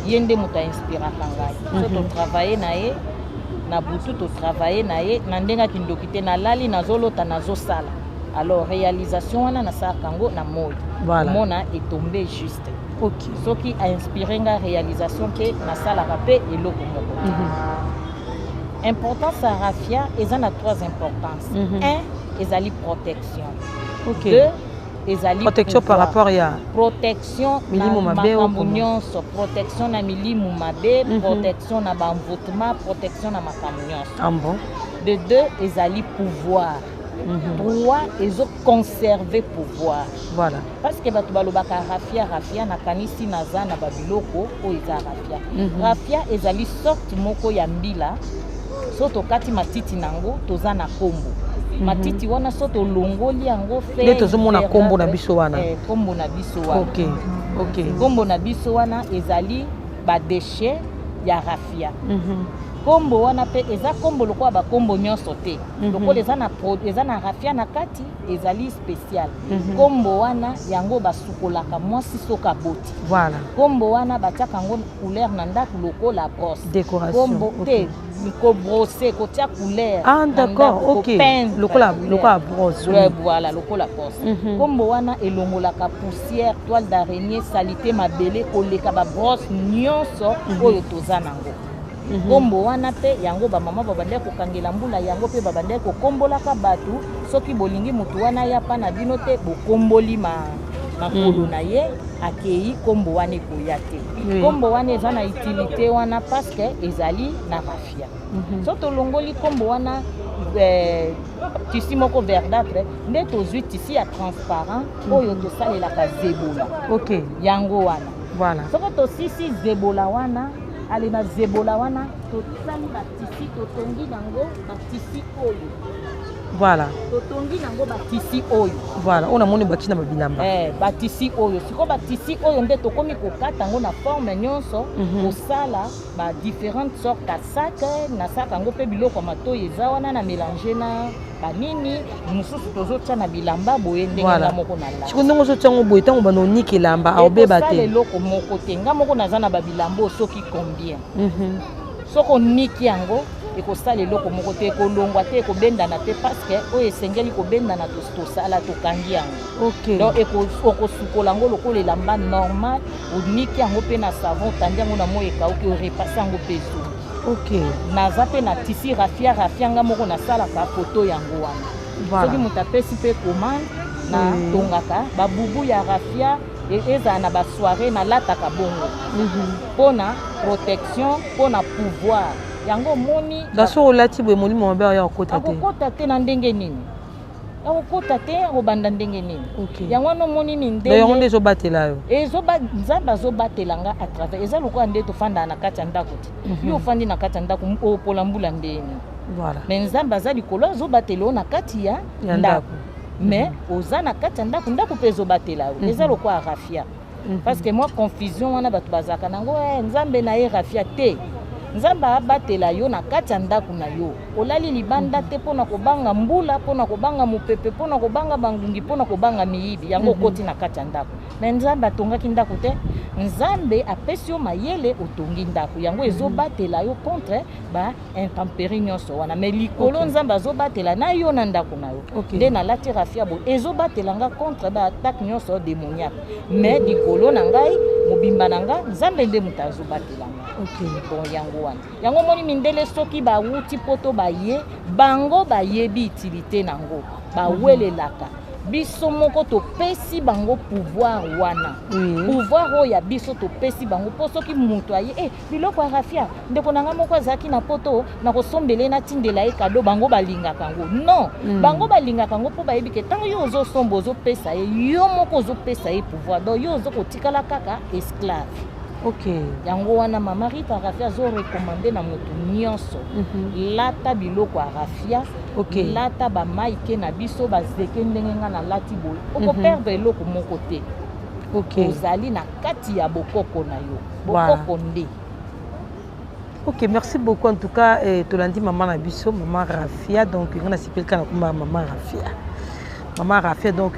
ye nde moto ainspiraka ngai. So totravaille na ye na butu, totravaille na ye na ndenge ya kindoki te. Nalali, nazolota, nazosala. Alors réalisation wana, nasalaka yango na moi. Mona etombe juste. Soki ainspire nga réalisation te, nasalaka mpe eloko moko te. Importance ya rafia eza na trois importances. Un, ezali protection. Deux, ezali Protection par pouvoir. Rapport ya Protection na milimo mabe ou makambo comment? Nyonso. Protection na milimu mabe, protection na baenvoûtement, protection na makambo nyonso. Ah bon? De deux, ezali pouvoir. Trois, ezoconserve pouvoir. Parce que bato balobaka rafia, rafia, nakanisi naza na babiloko oyo eza rafia. Rafia ezali sorte moko ya mbila. So tokati matiti nango, toza na kombo. Matiti wana, so tolongoli yango, Nde tozomona kombo na biso wana. Kombo na biso wana. Kombo na biso wana ezali badéchet ya rafia. Kombo wana mpe eza kombo lokola bakombo nyonso te. Lokola eza na rafia na kati, ezali spécial. Kombo wana, yango basukolaka mwasi soki aboti. Kombo wana, batiaka yango couleur na ndako lokola brosse. Décoration. Kombo te, kobrosser, kotia couleur. Ah, d'accord, ok. Lokola brosse. Oui. Voilà, lokola brosse. Kombo wana elongolaka poussière, toile d'araignée, saleté, mabele, koleka babrosse nyonso oyo toza nango. Kombo wana mpe, yango bamama babandaki kokangela mbula, yango mpe babandaki kokombolaka bato. Soki bolingi motu wana ya pa na bino te, bokomboli makolo na ye, akei, kombo wana ekoya te. Kombo wana eza na utilité wana parce que ezali na rafia. So tolongoli kombo wana, tissu moko verdâtre nde tozwi, tissu ya transparent oyo tosalelaka zebola. Yango wana. Soko tosisi zebola wana, ale na zebola wana tosali batissu, totongi nango batissu oyo. Totongi nango batissu oyo. Voilà, oyo namoni bati na babilamba. Batissu oyo, sikoyo batissu oyo nde tokomi kokata yango na forme nyonso, kosala ba différentes sortes ya sac. Nasalaka yango mpe biloko ya matoi eza wana, na mélange na banini mosusu, tozotia na bilamba boye ndenge. Nga moko na Sikoyo ndenge ozotia yango boye, ntango bana onika elamba, aobeba ekosala te? Eloko moko te. Nga moko naza na babilamba oyo soki combien. Soki oniki yango, ekosala eloko moko te, ekolongwa te, ekobendana te, parce que oyo esengeli kobendana, tosala, tokangi yango. Donc okosukola yango lokola elamba normal, oniki yango mpe na savon, otandi yango na moi, ekauki, orepasse yango mpe ezongi. Naza mpe na tissu rafia. Rafia, nga moko nasalaka foto yango wana. Soki moto apesi mpe commande, natongaka babubu ya rafia. Ezala na basoirée, nalataka bongo mpona protection, mpona pouvoir. Yango omoni. Da soki olati boye, molimo mabe oya kokota te? Akokota te na ndenge nini? Akokota te, akobanda ndenge nini? Yango wana omoni. Donc yango nde Mindele ezobatela yo. Nzambe azobatela nga à travers. Eza lokola nde tofandaka na kati ya ndako te. Yo ofandi na kati ya ndako, opola mbula ndeni. Mais Nzambe aza likolo, azobatela yo na kati ya Ya ndako. ndako. Mais oza na kati ya ndako, ndako mpe ezobatela yo. Eza lokola rafia. Parce que moi, confusion wana bato bazalaka nango, Nzambe na ye rafia te. Nzambe abatela yo na kati ya ndako na yo. Olali libanda te mpo na kobanga mbula, mpo na kobanga mopepe, mpo na kobanga bangungi, mpo na kobanga miyibi. Yango okoti na kati ya ndako. Mais Nzambe atongaki ndako te. Nzambe apesi yo mayele, otongi ndako. Yango ezobatela yo contre ba intempéries nyonso wana. Mais likolo, Nzambe azobatela na yo na ndako na yo. Nde nalati rafia boye, ezobatela nga contre ba attaque nyonso démoniaque. Mais likolo na ngai, mobimba na nga, Nzambe nde moto azobatela nga. Bon, yango wana. Yango omoni mindele soki bawuti poto baye, bango bayebi utilité nango, bawelelaka. Biso moko topesi bango pouvoir wana. Pouvoir oyo ya biso topesi bango, mpo soki moto aye, biloko ya rafia, ndeko na ngai moko azalaki na poto, nakosombela ye, natindela ye cadeau, bango balingaka yango. Non, bango balingaka yango mpo bayebi ke ntango yo ozosomba, ozopesa ye, yo moko ozopesa ye pouvoir. Donc yo ozokotikala kaka esclave. Yango wana mama Rita Rafia azorecommander na motu nyonso, lata biloko ya rafia, lata bamaike na biso, bazeke ndenge nga nalati boye, okoperdre eloko moko te. Ozali na kati ya bokoko na yo, bokoko nde. Ok, merci beaucoup en tout cas. Tolandi mama na biso, mama Rafia. Donc nga nasepeli kaka na komba mama Rafia. Mama Rafia donc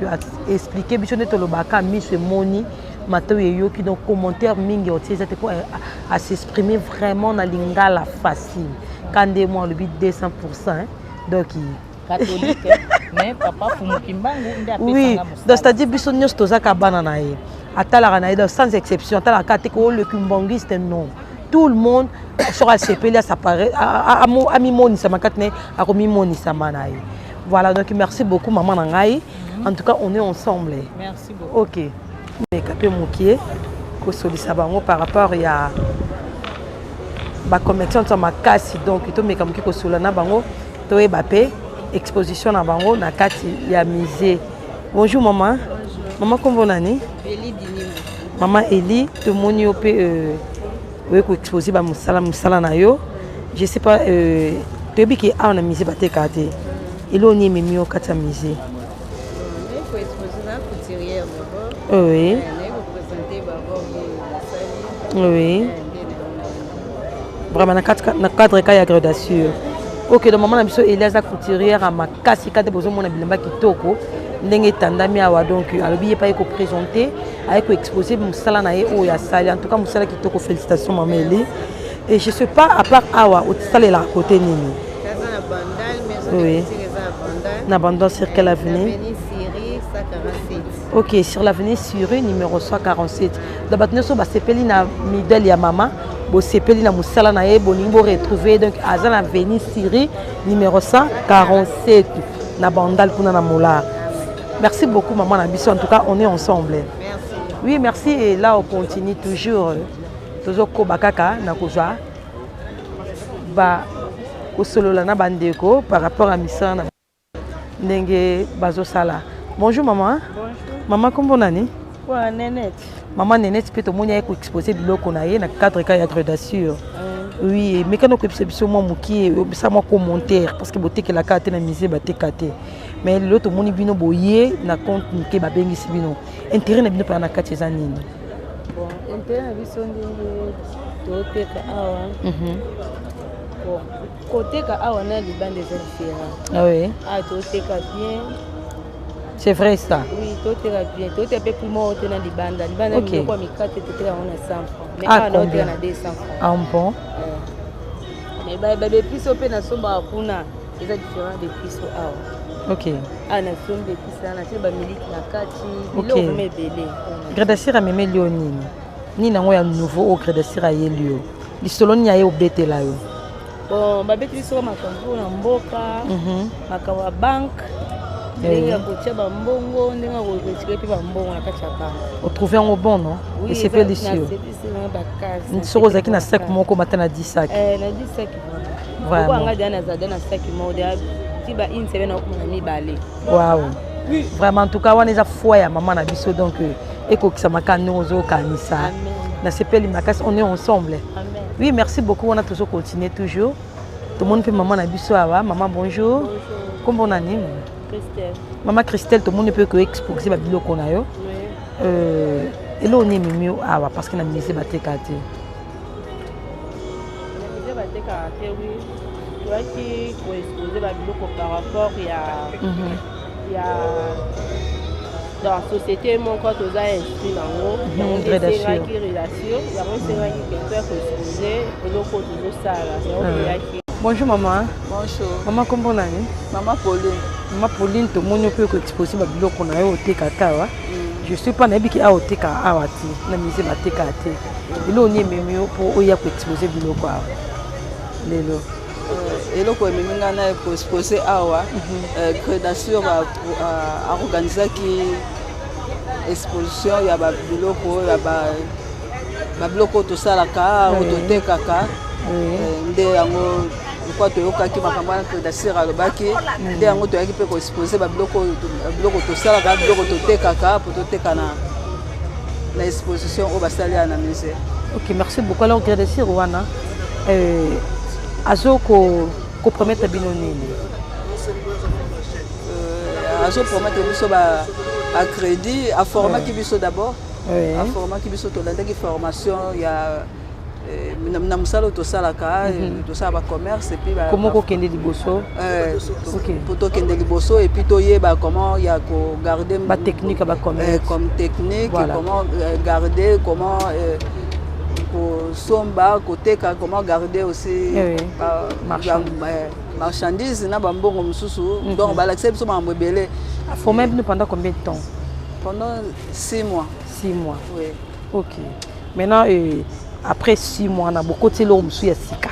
expliquer biso nde tolobaka, miso emoni, matoi eyoki. Donc commentaire mingi otie eza te mpo as'exprimer vraiment na lingala facile. Ka nde mwa alobi 200, hein? Donc catholique, mais papa Fumuki Mbangu nde oui apesanga. Donc c'est-à-dire biso nyonso tozaka bana na ye, atalaka na ye, donc sans exception, atalaka te ko le kimbangiste, non, tout le monde. Soki asepeli, amimonisama kati na ye, akomimonisama na ye. Voilà, donc merci beaucoup mama na ngai. En tout cas, on est ensemble. Merci beaucoup. Ok, meka mpe mokie kosolisa bango par rapport ya baconnexion ya makasi. Donc tomeka moke kosola na bango, toyeba mpe exposition na bango na kati ya musée. Bonjour mama. Mama, kombo nani? Eli Dinimo. Mama Eli, tomoni yo mpe oye koexpose bamosala, mosala na yo. Je sais pas, toyebi ke awa na musée batekaka te. Eloo nini ememi yo kati ya musée? Naye koexpose na couturière d'abord. Naye koprésente barobe nasali. Nde na Vraiment na cadre, na cadre ka ya gradation. Ok, donc mama na biso Eli aza couturière ya makasi kate. Bozomona bilamba kitoko ndenge etandami awa. Donc alobi ye mpe aye koprésente, aye koexpose mosala na ye oyo asali. En tout cas, mosala kitoko, félicitation mama Eli. Et je sais pas, à part awa, osalelaka côté nini? Naza na Bandal, maison de couture eza na Bandal. Na Bandal, sur quelle avenue? Avenue Syrie 147. Ok, sur l'avenue Syrie numéro 147. Donc bato nyonso basepeli na modèle ya mama, bosepeli na mosala na ye, bolingi boretrouve, donc aza na avenue Syrie numéro 147 na Bandal kuna na Molar. Merci beaucoup mama na biso, en tout cas on est ensemble. Merci. Oui, merci. Et là on continue toujours, tozokoba kaka na kozwa ba kosolola na bandeko par rapport à misala na ndenge bazosala. Bonjour mama. Bonjour. Mama, kombo nani? Kwa Nenette. Mama Nenette mpe tomoni aye koexpose biloko na ye na cadre ka ya gradation. Oui, mekana koyebisa biso mwa mokie, oyebisa mwa commentaire, parce que botekelaka te na musée, bateka te. Mais lelo tomoni bino boye na compte moke, babengisi bino. Intérêt na bino mpena na kati eza nini? Bon, intérêt na biso ndenge toteka awa, bon, koteka awa na libanda eza différent. Ah oui. Awa toteka bien. C'est vrai ça. Oui, toteka bien, toteka mpe prix moko te na libanda. Libanda, biloko ya mikate toteka yango na 100 francs, mais Ah, awa naoteka combien? na 200 francs. Ah bon? Mais baépices mpe nasombaka kuna eza différent d'épice awa. Awa nasombi épice wana, natie bamiliki na kati, biloko vraiment ebele. Gradasir amemeli yo nini? Nini yango ya nouveau oyo Gradasir ayeli yo? Lisolo nini aye obetela yo? Bon, babeti biso makambo na mboka, makambo ya banque, ndenge ya kotia bambongo, ndenge ya koretirer mpe bambongo na kati ya banque. Otrouve yango bon, non? Esepelisi yo? Soki ozalaki na sac moko, mata na 10 sac. Na 10 sac. Vraiment. Nga deya nazala deya na sac moko, deya ti ba une semaine okoma na mibale. Wow, vraiment, en tout cas wana eza foi ya mama na biso. Donc ekokisamaka ndenge ozokanisa. Nasepeli makasi, on est ensemble. Amen. Oui, merci beaucoup. Wana tozocontinue toujours. Tomoni mpe mama na biso awa. Mama, bonjour. Kombo na nini? Christelle. Mama Christelle, tomoni mpe koexpose babiloko na yo. Eloko nini ememi yo awa? Parce que na musée bateka te. Na musée. Totekaka te, oui. Toyaki koexpose babiloko par rapport ya ya dans société moko toza inscrit nango. Yango nde esengaki relation, yango esengaki ke toya koexpose eloko tozosala, yango toyaki. Bonjour maman. Bonjour. Maman, kombo nani? Maman Pauline. Maman Pauline, tomoni yo mpe koexpose babiloko na yo otekaka awa. Je suis pas, nayebi ke awa oteka awa te, na musée batekaka te. Eloko nini ememi yo mpo oya koexpose biloko awa lelo? Eloko ememi ngai na koexpose awa, Credasur aorganisaki exposition ya babiloko, ya babiloko oyo tosalaka, oyo totekaka. Nde yango lokwa toyokaki makambo wana Credasur alobaki, nde yango toyaki mpe koexpose babiloko, biloko tosalaka, biloko totekaka, mpo toteka na exposition oyo basali ya na musée. Ok, merci beaucoup. Alors Credasur wana azo kopromettre bino nini? Azopromettre biso bacrédit. Aformaki biso d'abord, aformaki biso, tolandaki formation ya na mosala oyo tosalaka, tosala bacommerce et puis comment kokende liboso. Po tokende liboso et puis toyeba comment ya kogarde batechnique ya bacommerce. Comme technique, comment garder, comment kosomba, koteka, comment garder aussi marchandise na bambongo mosusu. Donc balakisa biso makambo ebele. Aforme bino pendant combien de temps? Pendant 6 mois. 6 mois. Oui. Ok, maintenant après 6 mois na bokoti eloko mosusu ya sika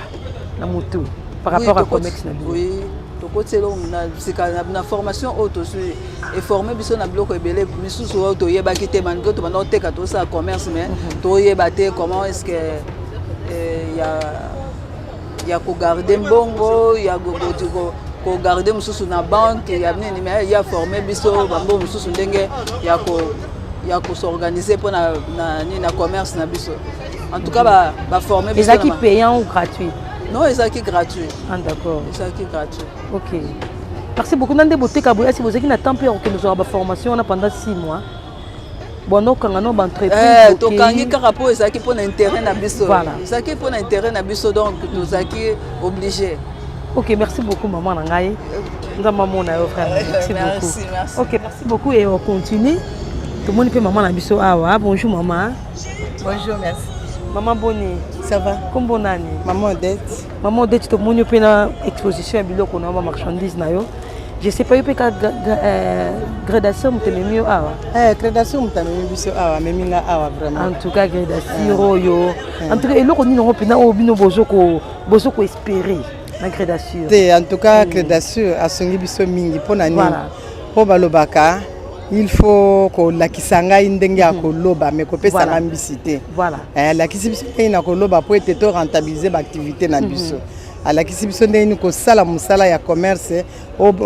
na motu par rapport à comex na bino? Oui, tokoti eloko na sika na formation oyo tozwi. Eforme biso na biloko ebele misusu oyo toyebaki te, malgré tobanda koteka, tosala commerce, mais toyeba te comment est ce que ya kogarde mbongo, ya kogarde mosusu na banque ya nini. Mais ya forme biso bambongo mosusu, ndenge ya kos'organiser mpo na nini, na commerce na biso. En tout cas baforme biso. Ezalaki payant ou gratuit? Non, ezalaki gratuit. Ah, d'accord. Ezalaki gratuit. Ok, merci beaucoup. Na nde boteka boye, asi bozalaki na temps mpe ya kokende kozwaka baformation wana pendant 6 mois? Bon, okanga no baentreprise? Tokangi kaka mpo ezalaki mpo na intérêt na biso, ezalaki mpo na intérêt na biso, donc tozalaki obligé. Ok, merci beaucoup maman na ngai, Nzambe amona yo vraiment. Merci beaucoup. Ok, merci beaucoup et on continue. Tomoni mpe mama na biso awa. Bonjour mama. Bonjour, merci. Mama, boni? Ça va. Kombo nani? Maman Odette. Mama Odette, tomoni yo mpe na exposition ya biloko na yo, bamarchandise na yo. Je sais pas, yo mpe ka gradation moto ememi yo awa? Gradation moto amemi biso awa, amemi nga awa vraiment. En tout cas gradasir oyo, en tout cas eloko nini yango mpena oyo bino bozo koespérer na gradasure? Te, en tout cas gradasure asungi biso mingi. Mpo na nini? Mpo balobaka il faut kolakisa ngai ndenge ya koloba, mais kopesa nga mbisi te. Alakisi biso ndenge na koloba mpo ete to rentabiliser baactivité na biso. Alakisi biso ndenge nini kosala mosala ya commerce,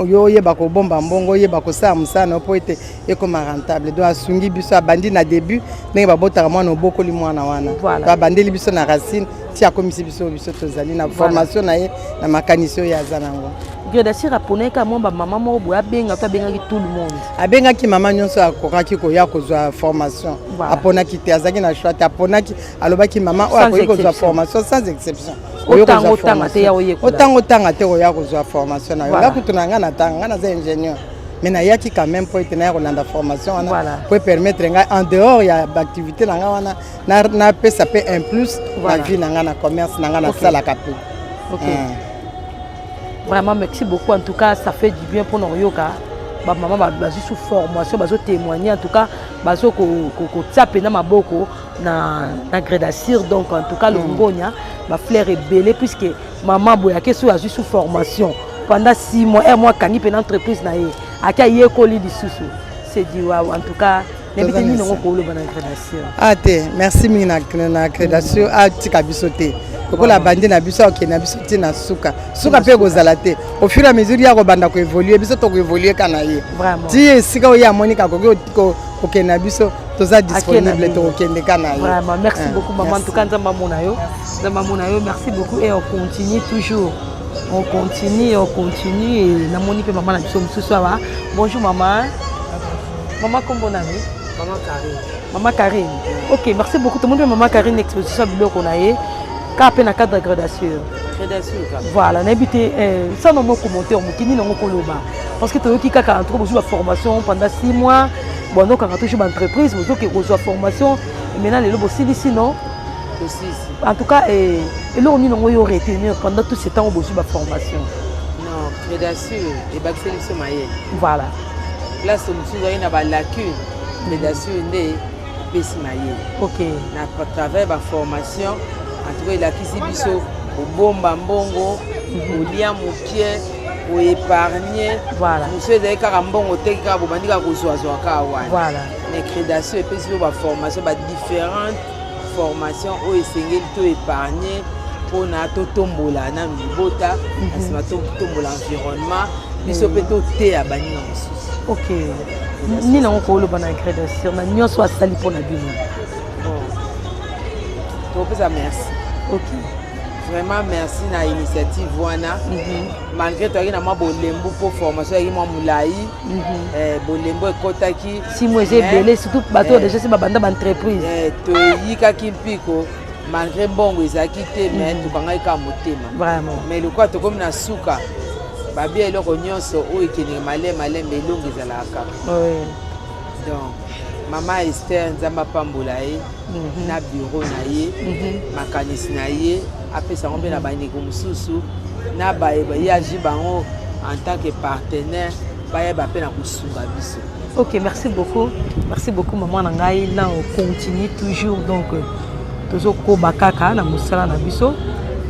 yo oyeba kobomba mbongo, oyeba kosala mosala na yo mpo ete ekoma rentable. Donc asungi biso, abandi na début, ndenge babotaka mwana, obokoli mwana wana. Donc abandeli biso na racine ti akomisi biso, biso tozali na formation na ye, na makanisi oyo aza nango. Gradasir aponaki mwa bamama moko boye abenga, to abengaki tout le monde? Abengaki mama nyonso akokaki koya kozwa formation. Aponaki te, azalaki na choix te. Aponaki, alobaki mama oyo akoki kozwa formation, sans exception. Otanga te, ya oyekola. Otanga, otanga te, koya kozwa formation na yo. Nga kutu na nga natanga, nga naza ingénieur, mais nayaki quand même mpo ete naya kolanda formation wana, po epermettre ngai en dehors ya baactivité na ngai wana, napesa mpe un plus na vie na ngai, na commerce na ngai nasalaka mpe. Vraiment, merci beaucoup. En tout cas, ça fait du bien mpona koyoka bamama bazwi sous formation, bazotémoigner. En tout cas bazo kotia mpena maboko na gradasir. Donc en tout cas longonya, bafleur ebele, puisque mama boye ake soki azwi sous formation pendant 6 mois, un mois, akangi mpena entreprise na ye, ake ayekoli lisusu, c'est du wow. En tout cas nayebi te nini yango koloba na gradasir. Ah te, merci mingi na gradasir. Atika biso te, lokola abandi na biso, akokende na biso ntina suka suka mpe ekozala te. Au fur et à mesure ya kobanda koévolue, biso tokoévolue ka na ye ti esika oyo amoni kakoki kokende na biso. Toza disponible, tokokende ka na ye. Vraiment, merci beaucoup maman. En tout cas Nzambe amona yo, Nzambe amona yo. Merci beaucoup et on continue toujours, on continue, on continue. Et namoni mpe mama na biso mosusu awa. Bonjour mama. Mama, kombo nani? Mama Karine. Mama Karine, ok, merci beaucoup. Tomoni mpe mama Karine, exposition ya biloko na ye kaka mpe na cadre ya gradation. Voilà, nayebi te eh, sana mwa commentaire moke nini yango koloba, parce que toyoki kaka en tout cas bozwi baformation pendant 6 mois, bonokanga toujours baentreprise, bozoke kozwa formation, maintenant lelo bosilisi non? En tout cas, eh, eloko nini yango yo retenir pendant tout ce temps oyo bozwi baformation? Non, Crédasure ebakiseli biso mayele. Voilà. Place mosusu ezalaki na balacune, Crédasure nde epesi mayele. Ok. Na travers baformation, en tout cas elakisi biso kobomba mbongo, kolia mokie, koépargne. Voilà. Mosusu ezali kaka mbongo te, kaka bobandi kaka kozwazwa kaka wana. Voilà. Mais Crédasure epesi biso baformation, badifférente formation oyo esengeli to épargne mpona totombola nanu libota, na nsima totombola environnement biso mpe toteya baninga mosusu. Ok, nini yango koloba na Crédasure na nyonso asali mpo na bino? Bon, topesa merci. Ok. Vraiment merci na initiative wana. Malgré toyaki na mwa bolembu mpo formation eyaki mwa molai, bolembu ekɔtaki. 6 mois eza ebele, surtout bato oyo déjà si babanda baentreprise. Toyikaki mpiko malgré mbongo ezalaki te, mais tokangaki kaka motema. Vraiment. Mais lokola tokomi na suka, babia eloko nyonso oyo ekendeke malembe malembe, elongo ezalaka kaka. Donc mama Ester, Nzambe apambola ye na bureau na ye, makanisi na ye apesa yango mpe na bandeko mosusu na bayeba ye azwi bango en tant que partenaire, bayeba mpe na kosunga biso. Ok, merci beaucoup, merci beaucoup maman na ngai. Là on continue toujours, donc tozokoba kaka na mosala na biso.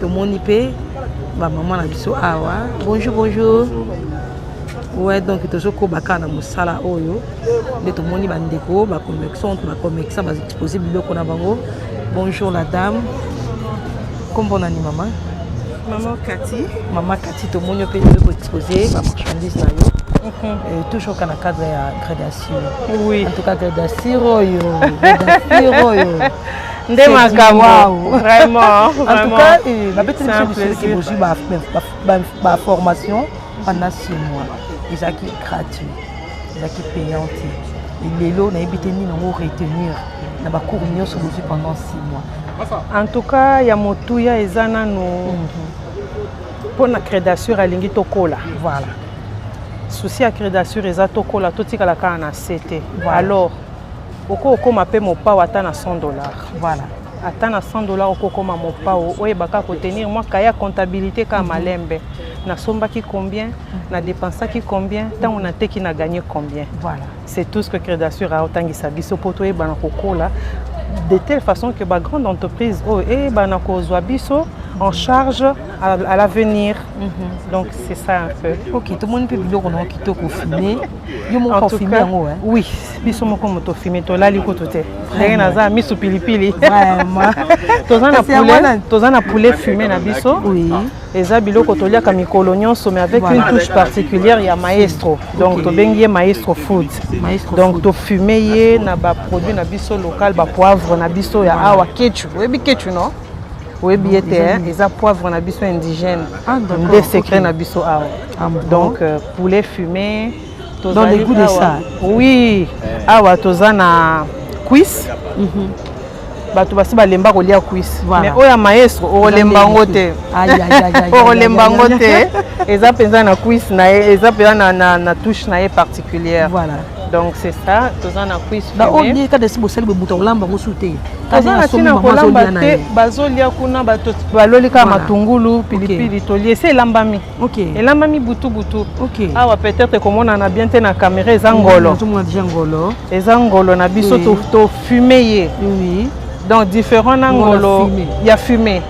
Tomoni mpe bamama na biso awa. Bonjour, bonjour. Ouais, donc tozokoba kaka na mosala oyo nde tomoni bandeko bacommerçant, bacommerçant baexpose biloko na bango. Bonjour la dame, kombo nani mama? Maman Kati. Mama Kati, tomoni yo mpe toyei koexpose bamarchandise na yo. Toujours kaka na cadre ya Crédasure. Oui. En tout cas Crédasure oyo, Crédasure oyo nde makambo vraiment. En tout cas babeteli biso biso ke bozwi baformation pendant 6 mois, ezalaki gratuit, ezalaki payant te. Lelo nayebi te nini yango retenir na bacours nyonso bozwi pendant 6 mois. En tout cas ya motuya eza nanu mpona Crédasure alingi tokola. Voilà. Souci ya Crédasure eza tokola, totikala kaka na se te. Alors oko okóma mpe mopao ata na 100 $. Voilà. Ata na 100 $ okokóma mopao, oyebaka kotenir mwa cahier ya comptabilité kaka malembe: nasombaki combien, nadépensaki combien, ntango nateki na gagné combien. Voilà. C'est tout ce que Crédasure aotangisa biso mpo toyebana kokola de telle façon que bagrande entreprise oyo eyebana kozwa biso en charge à l'avenir. Donc c'est ça un peu. Ok, tomoni mpe biloko nango kitoko fumé, yo moko ofime yango? Oui, biso moko moto ofime, tolali kutu te ndenge naza misu pilipili. Toza na poulet fumé na biso. Eza biloko toliaka mikolo nyonso, mais avec une touche particulière ya maestro. Donc tobengi ye Maestro Food. Donc tofume ye na baproduit na biso local, bapoivre na biso ya awa, kechu. Oyebi kechu non? Oyebi ye te? Eza poivre na biso indigène nde secret na biso awa. Donc poulet fumé. Dans le goût de ça. Oui, awa toza na cuisse. Bato basi balemba kolia cuisse, mais oyo ya maestro okolemba yango te, okolemba yango te. Eza mpenza na cuisse na ye, eza mpenza na touche na ye particulière. Voilà. Donc c'est ça, toza na cuisse. Fumée kada esi bosali boye, moto akolamba yango su te. Toza na ntina kolamba te, bazolia kuna, bato baloli kaka matungulu, pilipili, tolie esi elambami. Elambami butu butu. Awa peut-être ekomonana bien te na caméra, eza ngolo. Ngolo. Eza ngolo na biso, tofume ye. Donc différent na ngolo ya fumé,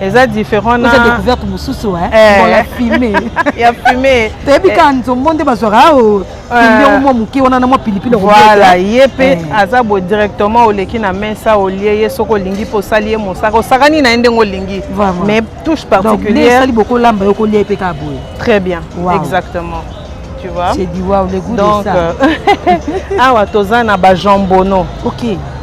eza différent na découverte mosusu, ngolo ya fumé. Ya fumé. Toyebi kaka nzombo nde bazwaka yango mwa moke wana na mwa pilipili. Voilà, ye mpe aza boye directement, oleki na mesa, olie ye. Soki olingi mpe osali ye mosaka, osakani na ye ndenge olingi, mais touche particulière. Esali bokolamba yo, kolia ye mpe kaka boye. Très bien. Exactement, tu vois. C'est du wow, le goût. Donc de ça. Awa toza na bajambono.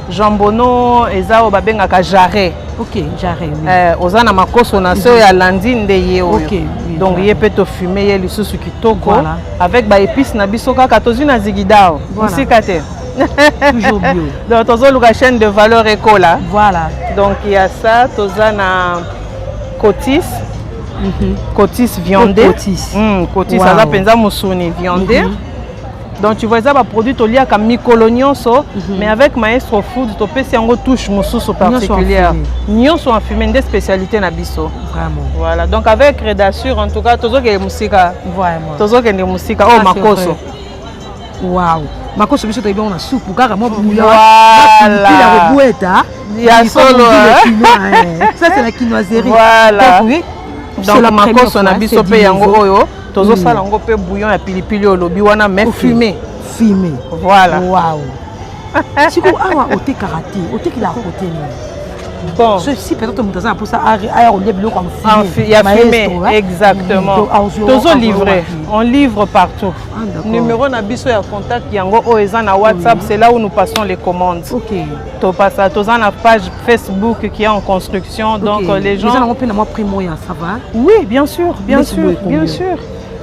Jambonneau eza oyo babengaka jarret. Ok, jarret, oui. Oza na makoso na se oyo alandi nde ye oyo. Oui, donc ye mpe tofume ye lisusu kitoko Voilà. avec baépice na biso kaka tozwi na Zigidao. Voilà. Mosika te. Toujours bio. Donc tozoluka chaîne de valeur ekola. Voilà. Donc ya ça, toza na Cotis. Cotis viandé. Oh, cotis. Cotis wow. Aza penza musuni viandé. Donc tu vois eza ba produit toliaka mikolo nyonso, mais avec Maestro Food topesi yango touche mosusu particulière. Nyonso en fumé nde spécialité na biso. Vraiment. Voilà, donc avec Redassure en tout cas tozokende mosika. Vraiment. Tozokende mosika. Oh, makoso. Wow. Makoso biso toyebi yango na supu kaka mwa bouillon. Voilà. Ya kobweta. Ya solo. Ça c'est la quinoiserie. Voilà. Donc, oui. Donc makoso na biso pe yango oyo tozosala yango pe bouillon ya pilipili olobi wana mais fumé. Fumé. Voilà. Wow. Siko awa otekaka te, otekelaka kote nini? Bon. Si peut-être moto aza na mposa aya kolia biloko ya fumé, exactement. Tozo livrer, on livre partout. Numéro na biso ya contact yango oyo eza na WhatsApp, c'est là où nous passons les commandes. OK. Topasa toza na page Facebook qui est en construction, donc les gens eza nango mpe na mwa prix moya, ça va? Oui, bien sûr, bien sûr, bien sûr.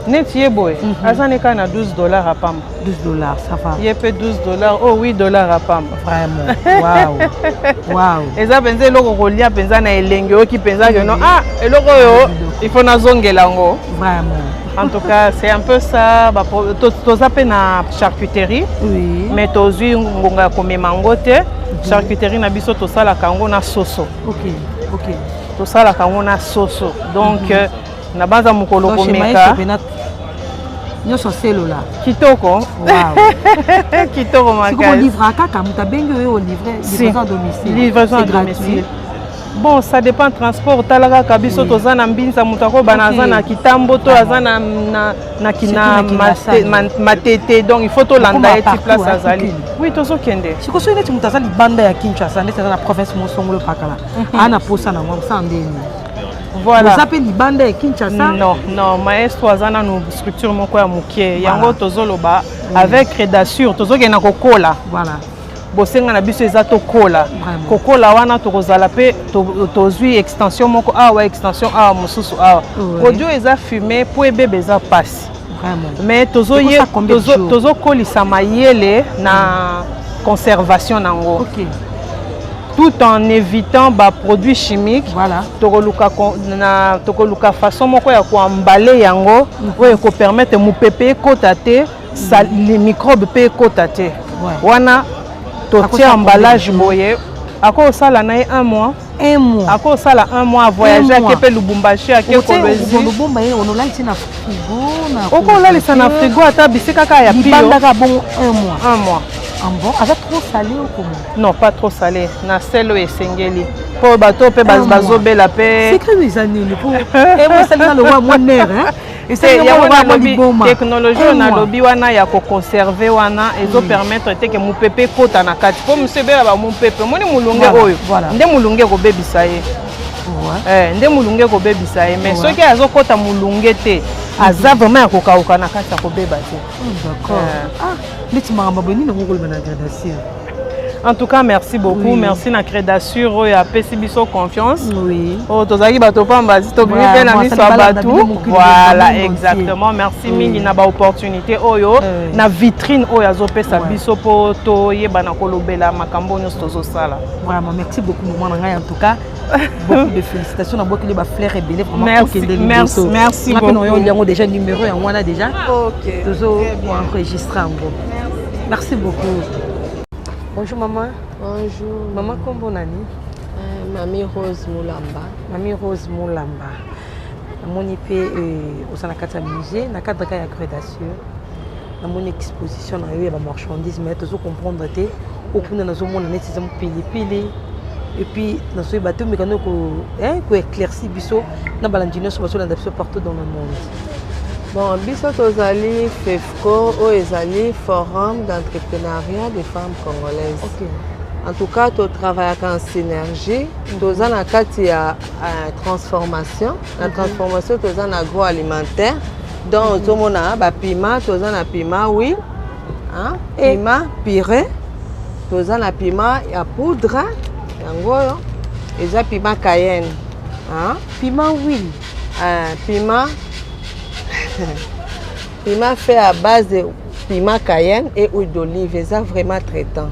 Neti ye boye aza ne kaka na 12 $ à pamba. 12 $, ça va. Ye mpe 12 $, oh, 8 $ à pamba. Vraiment, wow, wow. Eza mpenza eloko kolia mpenza na elenge, oyoki mpenza ke no, ah, eloko oyo il faut nazongela yango. Vraiment. En tout cas, c'est un peu ça. Toza mpe na charcuterie, mais tozwi ngonga ya komema yango te. Charcuterie na biso tosalaka yango na soso. Tosalaka yango na soso, donc na banza mokolo komeka. Nyonso selola. Kitoko, kitoko makasi. Olivre kaka moto abengi oyo, olivre livraison à domicile? Livraison à domicile. Bon, ça dépend transport. Tala kaka biso toza na Mbinza, moto akobana aza na Kitambo to aza na Matete, donc il faut tolanda ye ti place azali. Oui, tozokende. Siko soki neti moto aza libanda ya Kinshasa, neti aza na province mosongolo pakala, aa na posa nango, osala ndeni? Voilà. Oza mpe libanda ya Kinshasa? Non, Maestro aza nanu structure moko ya moke. Yango tozoloba avec Redassure tozokende na kokola. Bosenga na biso eza tokola. Kokola wana tokozala mpe tozwi extension moko awa, extension awa, mosusu awa. Produit eza fumé mpo ebeba eza mpasi, mais tozokolisa mayele na conservation nango tout en évitant baproduits chimiques. Tokoluka façon moko ya koemballer yango oyo ekopermettre mopepe ekota te, les microbes mpe ekota te. Wana totia emballage boye, akosala na ye un mois. Un mois. Akosala un mois, voyage, ake mpe Lubumbashi, ake Kolwezi. Okolalisa na frigo ata bisika kaka ya pio bongo un mois? Un mois. Ah bon, aza trop salé ou comment? Non, pas trop salé, na sel oyo esengeli mpo bato mpe bazobela mpe. Secret eza nini po esalinga lokwa mwa nerf? Technologie oyo nalobi wana ya koconserver wana ezopermettre te ke mopepe ekota na kati, mpo mosu ebela bamopepe. Omoni molunge oyo nde molunge ekobebisa ye, nde molunge ekobebisa ye, mais soki azokɔta molunge te, aza vraiment ya kokauka na kati ya kobeba te. D'accord. Neti makambo boye nini yango koloba na Gradasir? En tout cas, merci beaucoup. Merci na Crédassure oyo apesi biso confiance. Oyo tozalaki bato pamba, tobimi mpe na miso ya bato. Voilà, exactement. Merci mingi na baopportunité oyo, na vitrine oyo azopesa biso mpo toyebana kolobela makambo nyonso tozosala. Vraiment, merci beaucoup, maman na ngai. En tout cas, beaucoup de félicitations na bwakeli bafleur ebele. Vraiment. Merci, merci beaucoup. Yango déjà numéro yango wana déjà tozo enregistre yango. Merci beaucoup. Bonjour maman. Bonjour. Maman, kombo nani? Mami Rose Mulamba. Mami Rose Mulamba. Namoni mpe oza na kati ya musée na cadre kaka ya Crédassure. Namoni exposition na yo ya bamarchandise, mais tozo comprendre te. Okuna nazomona neti eza mopilipili et puis nazoyeba te. Omekani koéclaircir biso na balandi nyonso bazolanda biso partout dans le monde. Bon, biso tozali FEFCO, oyo ezali Forum d'entrepreneuriat des femmes congolaises. En tout cas, totravaillaka en synergie. Toza na kati ya transformation. Na transformation toza na agroalimentaire, donc ozomona bapiment, toza na piment huile, piment purée, toza na piment ya poudre, yango oyo eza piment cayenne. Piment huile? Piment fait à base de piment cayenne et huile d'olive, eza vraiment traitant.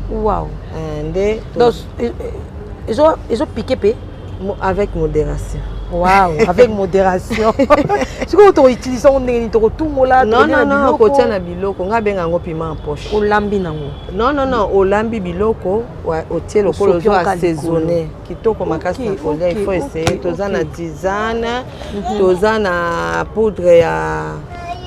Nde Donc ezopiquer mpe? Avec modération. Wow, avec modération. Sikoyo tokoutilize yango ndenge nini? Tokotumbola? Non, non, non, kotia na biloko. Nga abenga yango piment en poche. Olambi nango? Non, non, non, olambi biloko, otie lokola ozo assaisonner, kitoko makasi na kolia. Il faut essayer. Toza na tisane, toza na poudre ya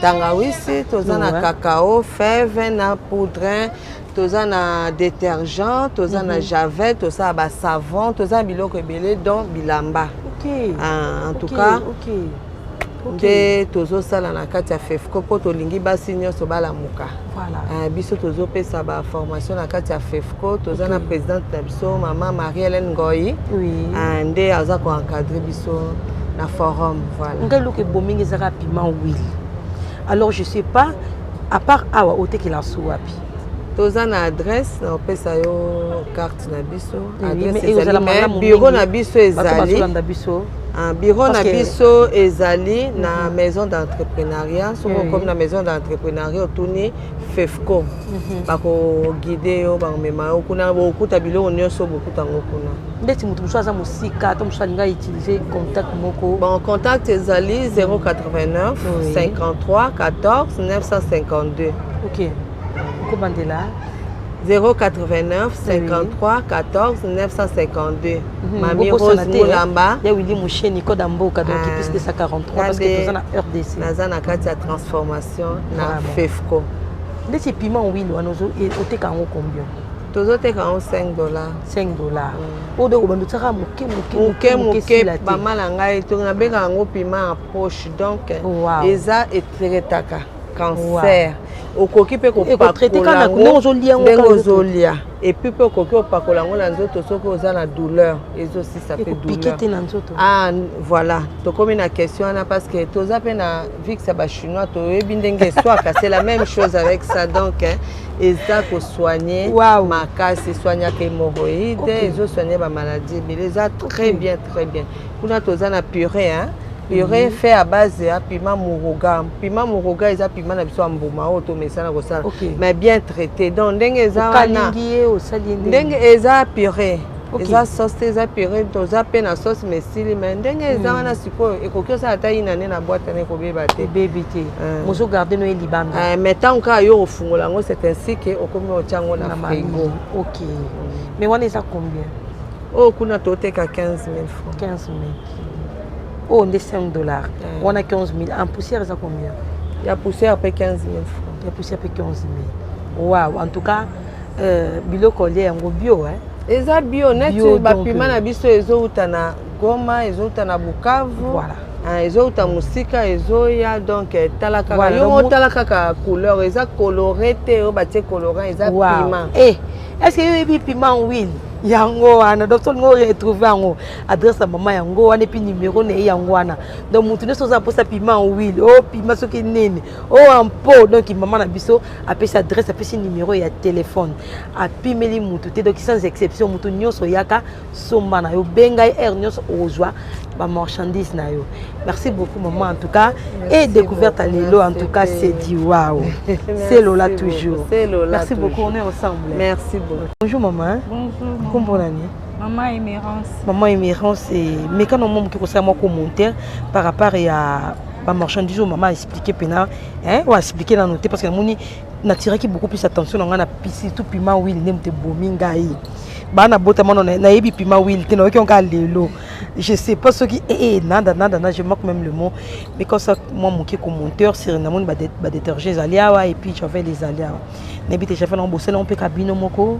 tangawisi, toza na cacao, fève na poudre, toza na détergent, toza na javel, tosala basavon, toza na biloko ebele, donc bilamba. Ah, en tout cas, nde tozosala na kati ya FEFCO mpo tolingi basi nyonso balamuka. Biso tozopesa baformation na kati ya FEFCO. Toza na présidente na biso, mama Marie Hélène Ngoi, nde aza koencadre biso na forum, voilà. Ngai eloko ebomingi ezaka piment huile. Alors je sais pas, à part awa, otekela su wapi? Toza na adresse, na opesa yo carte na biso. Adresse ezali, mais bureau na biso ezali bazolanda biso. Bureau na biso ezali na maison d'entrepreneuriat. Soki okomi na maison d'entrepreneuriat, otuni FEFCO, bakoguide yo, bakomema yo kuna, bokuta biloko nyonso, bokuta yango kuna. Ndeti moto mosusu aza mosika to mosusu alingi autilize contact moko? Bon, contact ezali 089 53 14 952. Ok, okobandela. 089 53 14 952, Mami Rose Mulamba. Ya Willi Musheni, code ya mboka donc plus 243, parce que toza na RDC. Naza na kati ya transformation na FEFCO. Ndeti piment huile wana, oteka yango combien? Tozoteka yango 5 $. 5 $. Oyo donc obanda otiaka moke moke? Moke moke, mama na ngai. Nabengaka yango piment en poche. Donc eza etraitaka cancer, okoki mpe kopakola yango ndenge ozolia, et puis mpe okoki opakola yango na nzoto soki oza na douleur, ezosisa mpe douleur te na nzoto. Ah voilà, tokomi na question wana parce que toza mpe na Vicks ya bachinois, toyebi ndenge eswaka, c'est la même chose avec ça. Donc eza kosoigne makasi, esoignaka hémorroïde, ezosoigne bamaladie ebele, eza très bien, très bien. Kuna toza na purée, hein? Purée fait à base ya piment muruga. Piment muruga eza piment na biso ya mbuma oyo tomesana kosala, mais bien traité. Donc ndenge eza wana, ndenge eza purée, eza sauce te, eza purée. Toza mpe na sauce, mais esili. Mais ndenge eza wana sikoyo, ekoki osala ata ina nde na boîte wana, ekobeba te. Ebebi te, mozogarde no ye libanda. Mais ntango kaka yo kofungola yango, c'est ainsi que okomi otia yango na frigo. Ok, mais wana eza combien? Oyo kuna toteka 15 000 francs. 15 000. Oyo nde 5 $ wana, 15 000. En poussière eza combien? Ya poussière mpe 15 000 francs. Ya poussière mpe 15 000. Wow, en tout cas, biloko olia yango bio, hein? Eza bio neti bapiment na biso ezowuta na Goma, ezowuta na Bukavu. Ezowuta mosika, ezoya. Donc tala kaka yo, otala kaka couleur, eza coloré te oyo batie colorant, eza piment. Eh, est ce que yo oyebi piment huile yango wana? Donc solingo retrouve yango, adresse ya mama yango wana, et puis numéro na ye yango wana. Donc motu nyonso oza mposa piment huile, o piment soki nini, o ampo, donc mama na biso apesi adresse, apesi numéro ya téléphone, apimeli mutu te. Donc sans exception, mutu nyonso oyaka somba na yo, benga ye heure nyonso, ozwa bamarchandise na yo. Merci beaucoup maman, en tout cas. Merci. Et découverte à lelo, en tout cas c'est du waouh, c'est Lola toujours. C'est Lola. Merci beaucoup, on est ensemble. Merci beaucoup. Bonjour maman. Bonjour. Kombo nani? Maman Émérance. Maman Émérance, mais quand on moki kosala mwa commentaire par rapport ya bamarchandise oyo mama expliqué mpena, oyo expliqué nano te, parce que namoni natiraki beaucoup plus attention na ngai na surtout piment huile. Nde moto ebomi ngai, bana botama no nayebi piment huile te, nayoki yango lelo. Je sais pas soki eh, eh, nanda nanda na, je manque même le mot. Mais comme ça, mwa moke commentaire sur namoni badétergent ezali awa, et puis javel ezali awa. Nayebi te, javel yango bosala yango mpe ka bino moko,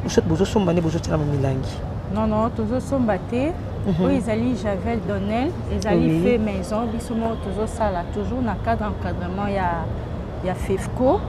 soit bozosomba nde bozotiela bamilangi? Non, non, tozosomba te. Oyo ezali javel Donnel, ezali fait maison. Biso moko tozosala, toujours na cadre encadrement ya FEFCO.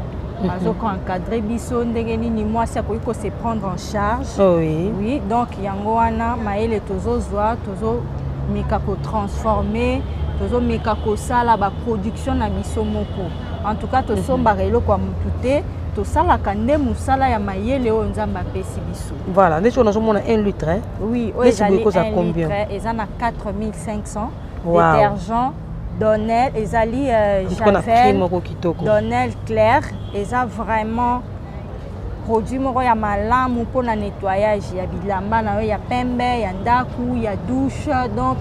Azoko encadre biso ndenge nini mwasi akoki kose prendre en charge. Oui, donc yango wana mayele tozozwa, tozomeka kotransforme, tozomeka kosala baproduction na biso moko. En tout cas, tosombaka eloko ya motu te, tosalaka nde mosala ya mayele oyo Nzambe apesi biso. Voilà, neti oyo nazomona 1 litre, hein? Oui, oyo ezali 1 litre, eza na 4500. Détergent Donnel ezali javel moko kitoko. Donnel clair eza vraiment Produit moko ya malamu mpona nettoyage ya bilamba na yo ya pembe, ya ndaku, ya douche, donc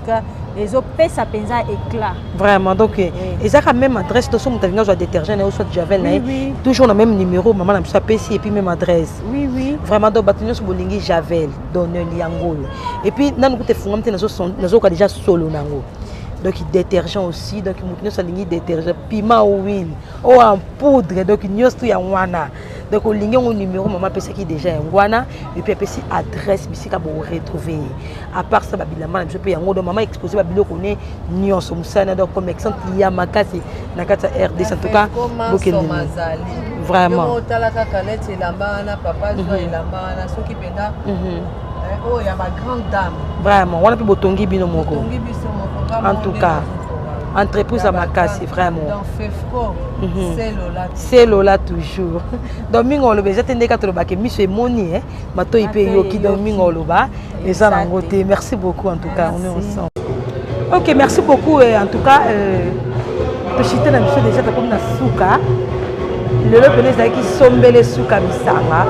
ezopesa mpenza éclat. Vraiment, donc oui. Ezaka même adresse to so moto alingi azwa détergent na yo, soit javel na ye, oui. Toujours na même numéro mama na biso apesi et puis même adresse. Oui. Vraiment, donc bato nyonso bolingi javel donnel yango oyo, et puis nanu kuta efungami te, nazoyoka déjà solo nango. Donc détergent aussi, donc moto nyonso alingi détergent, piment, huile oyo en poudre, donc nyonso tu yango wana. Donc olingi yango, numéro mama apesaki déjà yango wana, et puis apesi adresse bisika boretrouve ye. À part ça, babilamba na biso mpe yango. Donc mama expose babiloko ne nyonso, mosala na, donc commerçante ya makasi na kati ya RDC. En tout cas, bokende vraiment. Otala kaka neti elamba wana, papa zwa elamba wana, soki mpenza oyo ya bagrande dame. Vraiment, wana mpe botongi bino moko. Tongi biso moko. En tout cas, entreprise ya makasi vraiment. Donc FEFCO, c'est Lola. C'est Lola toujours. Donc mingi oloba eza te, ndenge tolobaka, miso emoni, matoi mpe eyoki. Donc mingi oloba eza nango te. Merci beaucoup, en tout cas on est ensemble. Ok, merci beaucoup. En tout cas, toshite na biso déjà, tokomi na suka. Lelo pene ezalaki sombele suka bisanga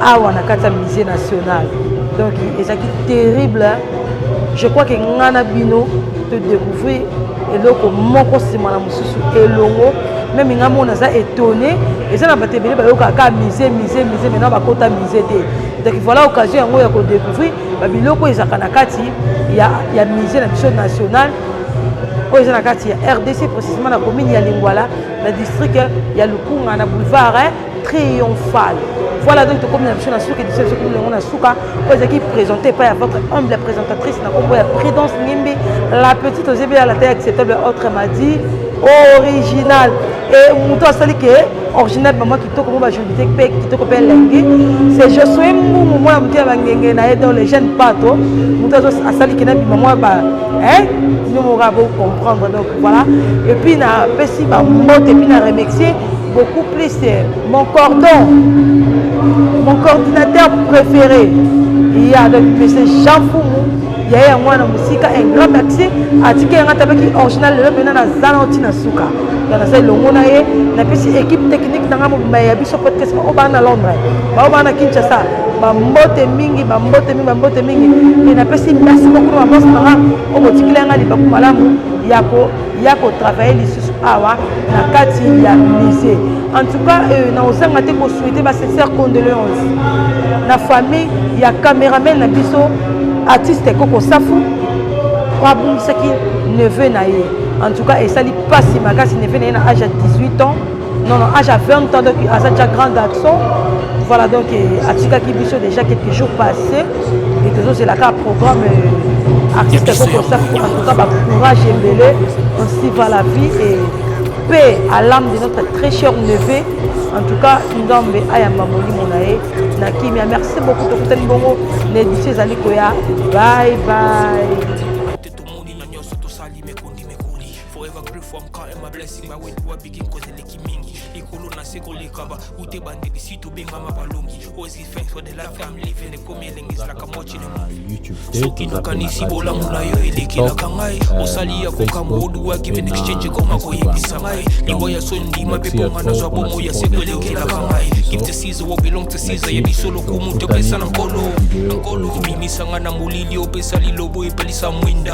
awa na kati ya Musée national. Donc ezalaki terrible. Je crois que nga na bino todécouvrir eloko moko nsima na mosusu elongo. Même nga moko naza étonné. Eza na bato ebele bayokaka kaka musée, musée, musée, maintenant bakota musée te. Donc voilà occasion yango ya kodécouvrir babiloko oyo ezalaka na kati ya musée na biso national, oyo eza na kati ya RDC, précisément na commune ya Lingwala, na district ya Lukunga, na boulevard Triomphal. Voilà, donc tokomi na biso na suka édition. Biso yango na suka oyo ezalaki présenté epai ya votre humble présentatrice na nkombo ya Prudence Ngimbi, la petite ozebi ya la taille acceptable, autrement dit original. Et moto asali ke original, mama kitoko mo bajolité mpe kitoko mpe elengi, c'est Josue Mbungu, mwana moto ya bangenge na ye. Donc les jeunes pato, moto asali ke na bima mwa ba bino moko bocomprendre. Donc voilà, et puis napesi bambote et puis na remercier beaucoup plus mon cordon, mon coordinateur préféré, il y a donc monsieur Jean Fumu ya ye yango wana mosika. Un grand merci. Atiki yanga tabaki original. Lelo mpena naza na ntina suka ya naza elongo na ye. Napesi équipe technique na nga mobimba ya Biso Podcast, oyo baa na Londres, bao baa na Kinshasa, bambote mingi, bambote mingi, bambote mingi. E napesi merci beaucoup na baboss na nga oyo botikeli yanga libaku malamu ya kotravaille lisusu awa na kati ya musée. En tout cas, na ozanga te kosouhaite basincère condoléance na famille ya caméraman na biso, artiste Koko Safu, oyo abungisaki neveu na ye. En tout cas, esali mpasi makasi. Neveu na ye na âge ya 18 ans, non, non, âge ya 20 ans, donc aza déjà grand garçon. Voilà, donc atikaki biso déjà quelques jours passés et tozozelaka programme. Artiste Koko Safu, en tout cas bacourage ebele. Ainsi va la vie et paix à l'âme de notre très cher neveu. En tout cas, Nzambe ayamba molimo na ye na kimia. Merci beaucoup. Tokutani bongo na édition ezali koya. Bye bye. Forever grateful, I'm counting my blessing. My way to a begin cause eleki mingi likolo na se koleka ba ute bandeli si tobengama balongi. Always give thanks for the life I'm living. Ekomi elengi ezalaka mochi na YouTube te. Soki nakanisi bolamu na yo elekelaka ngai, osali ya kokamwa. Oduwa give in exchange ekoma koyebisa ngai liwa ya so ndima mpe mponga nazwa bomo ya seko elekelaka ngai. Give to Caesar what belong to Caesar. Yebi solo kumu topesa na Nkolo, na Nkolo obimisanga na molili, opesa lilobo epelisa mwinda.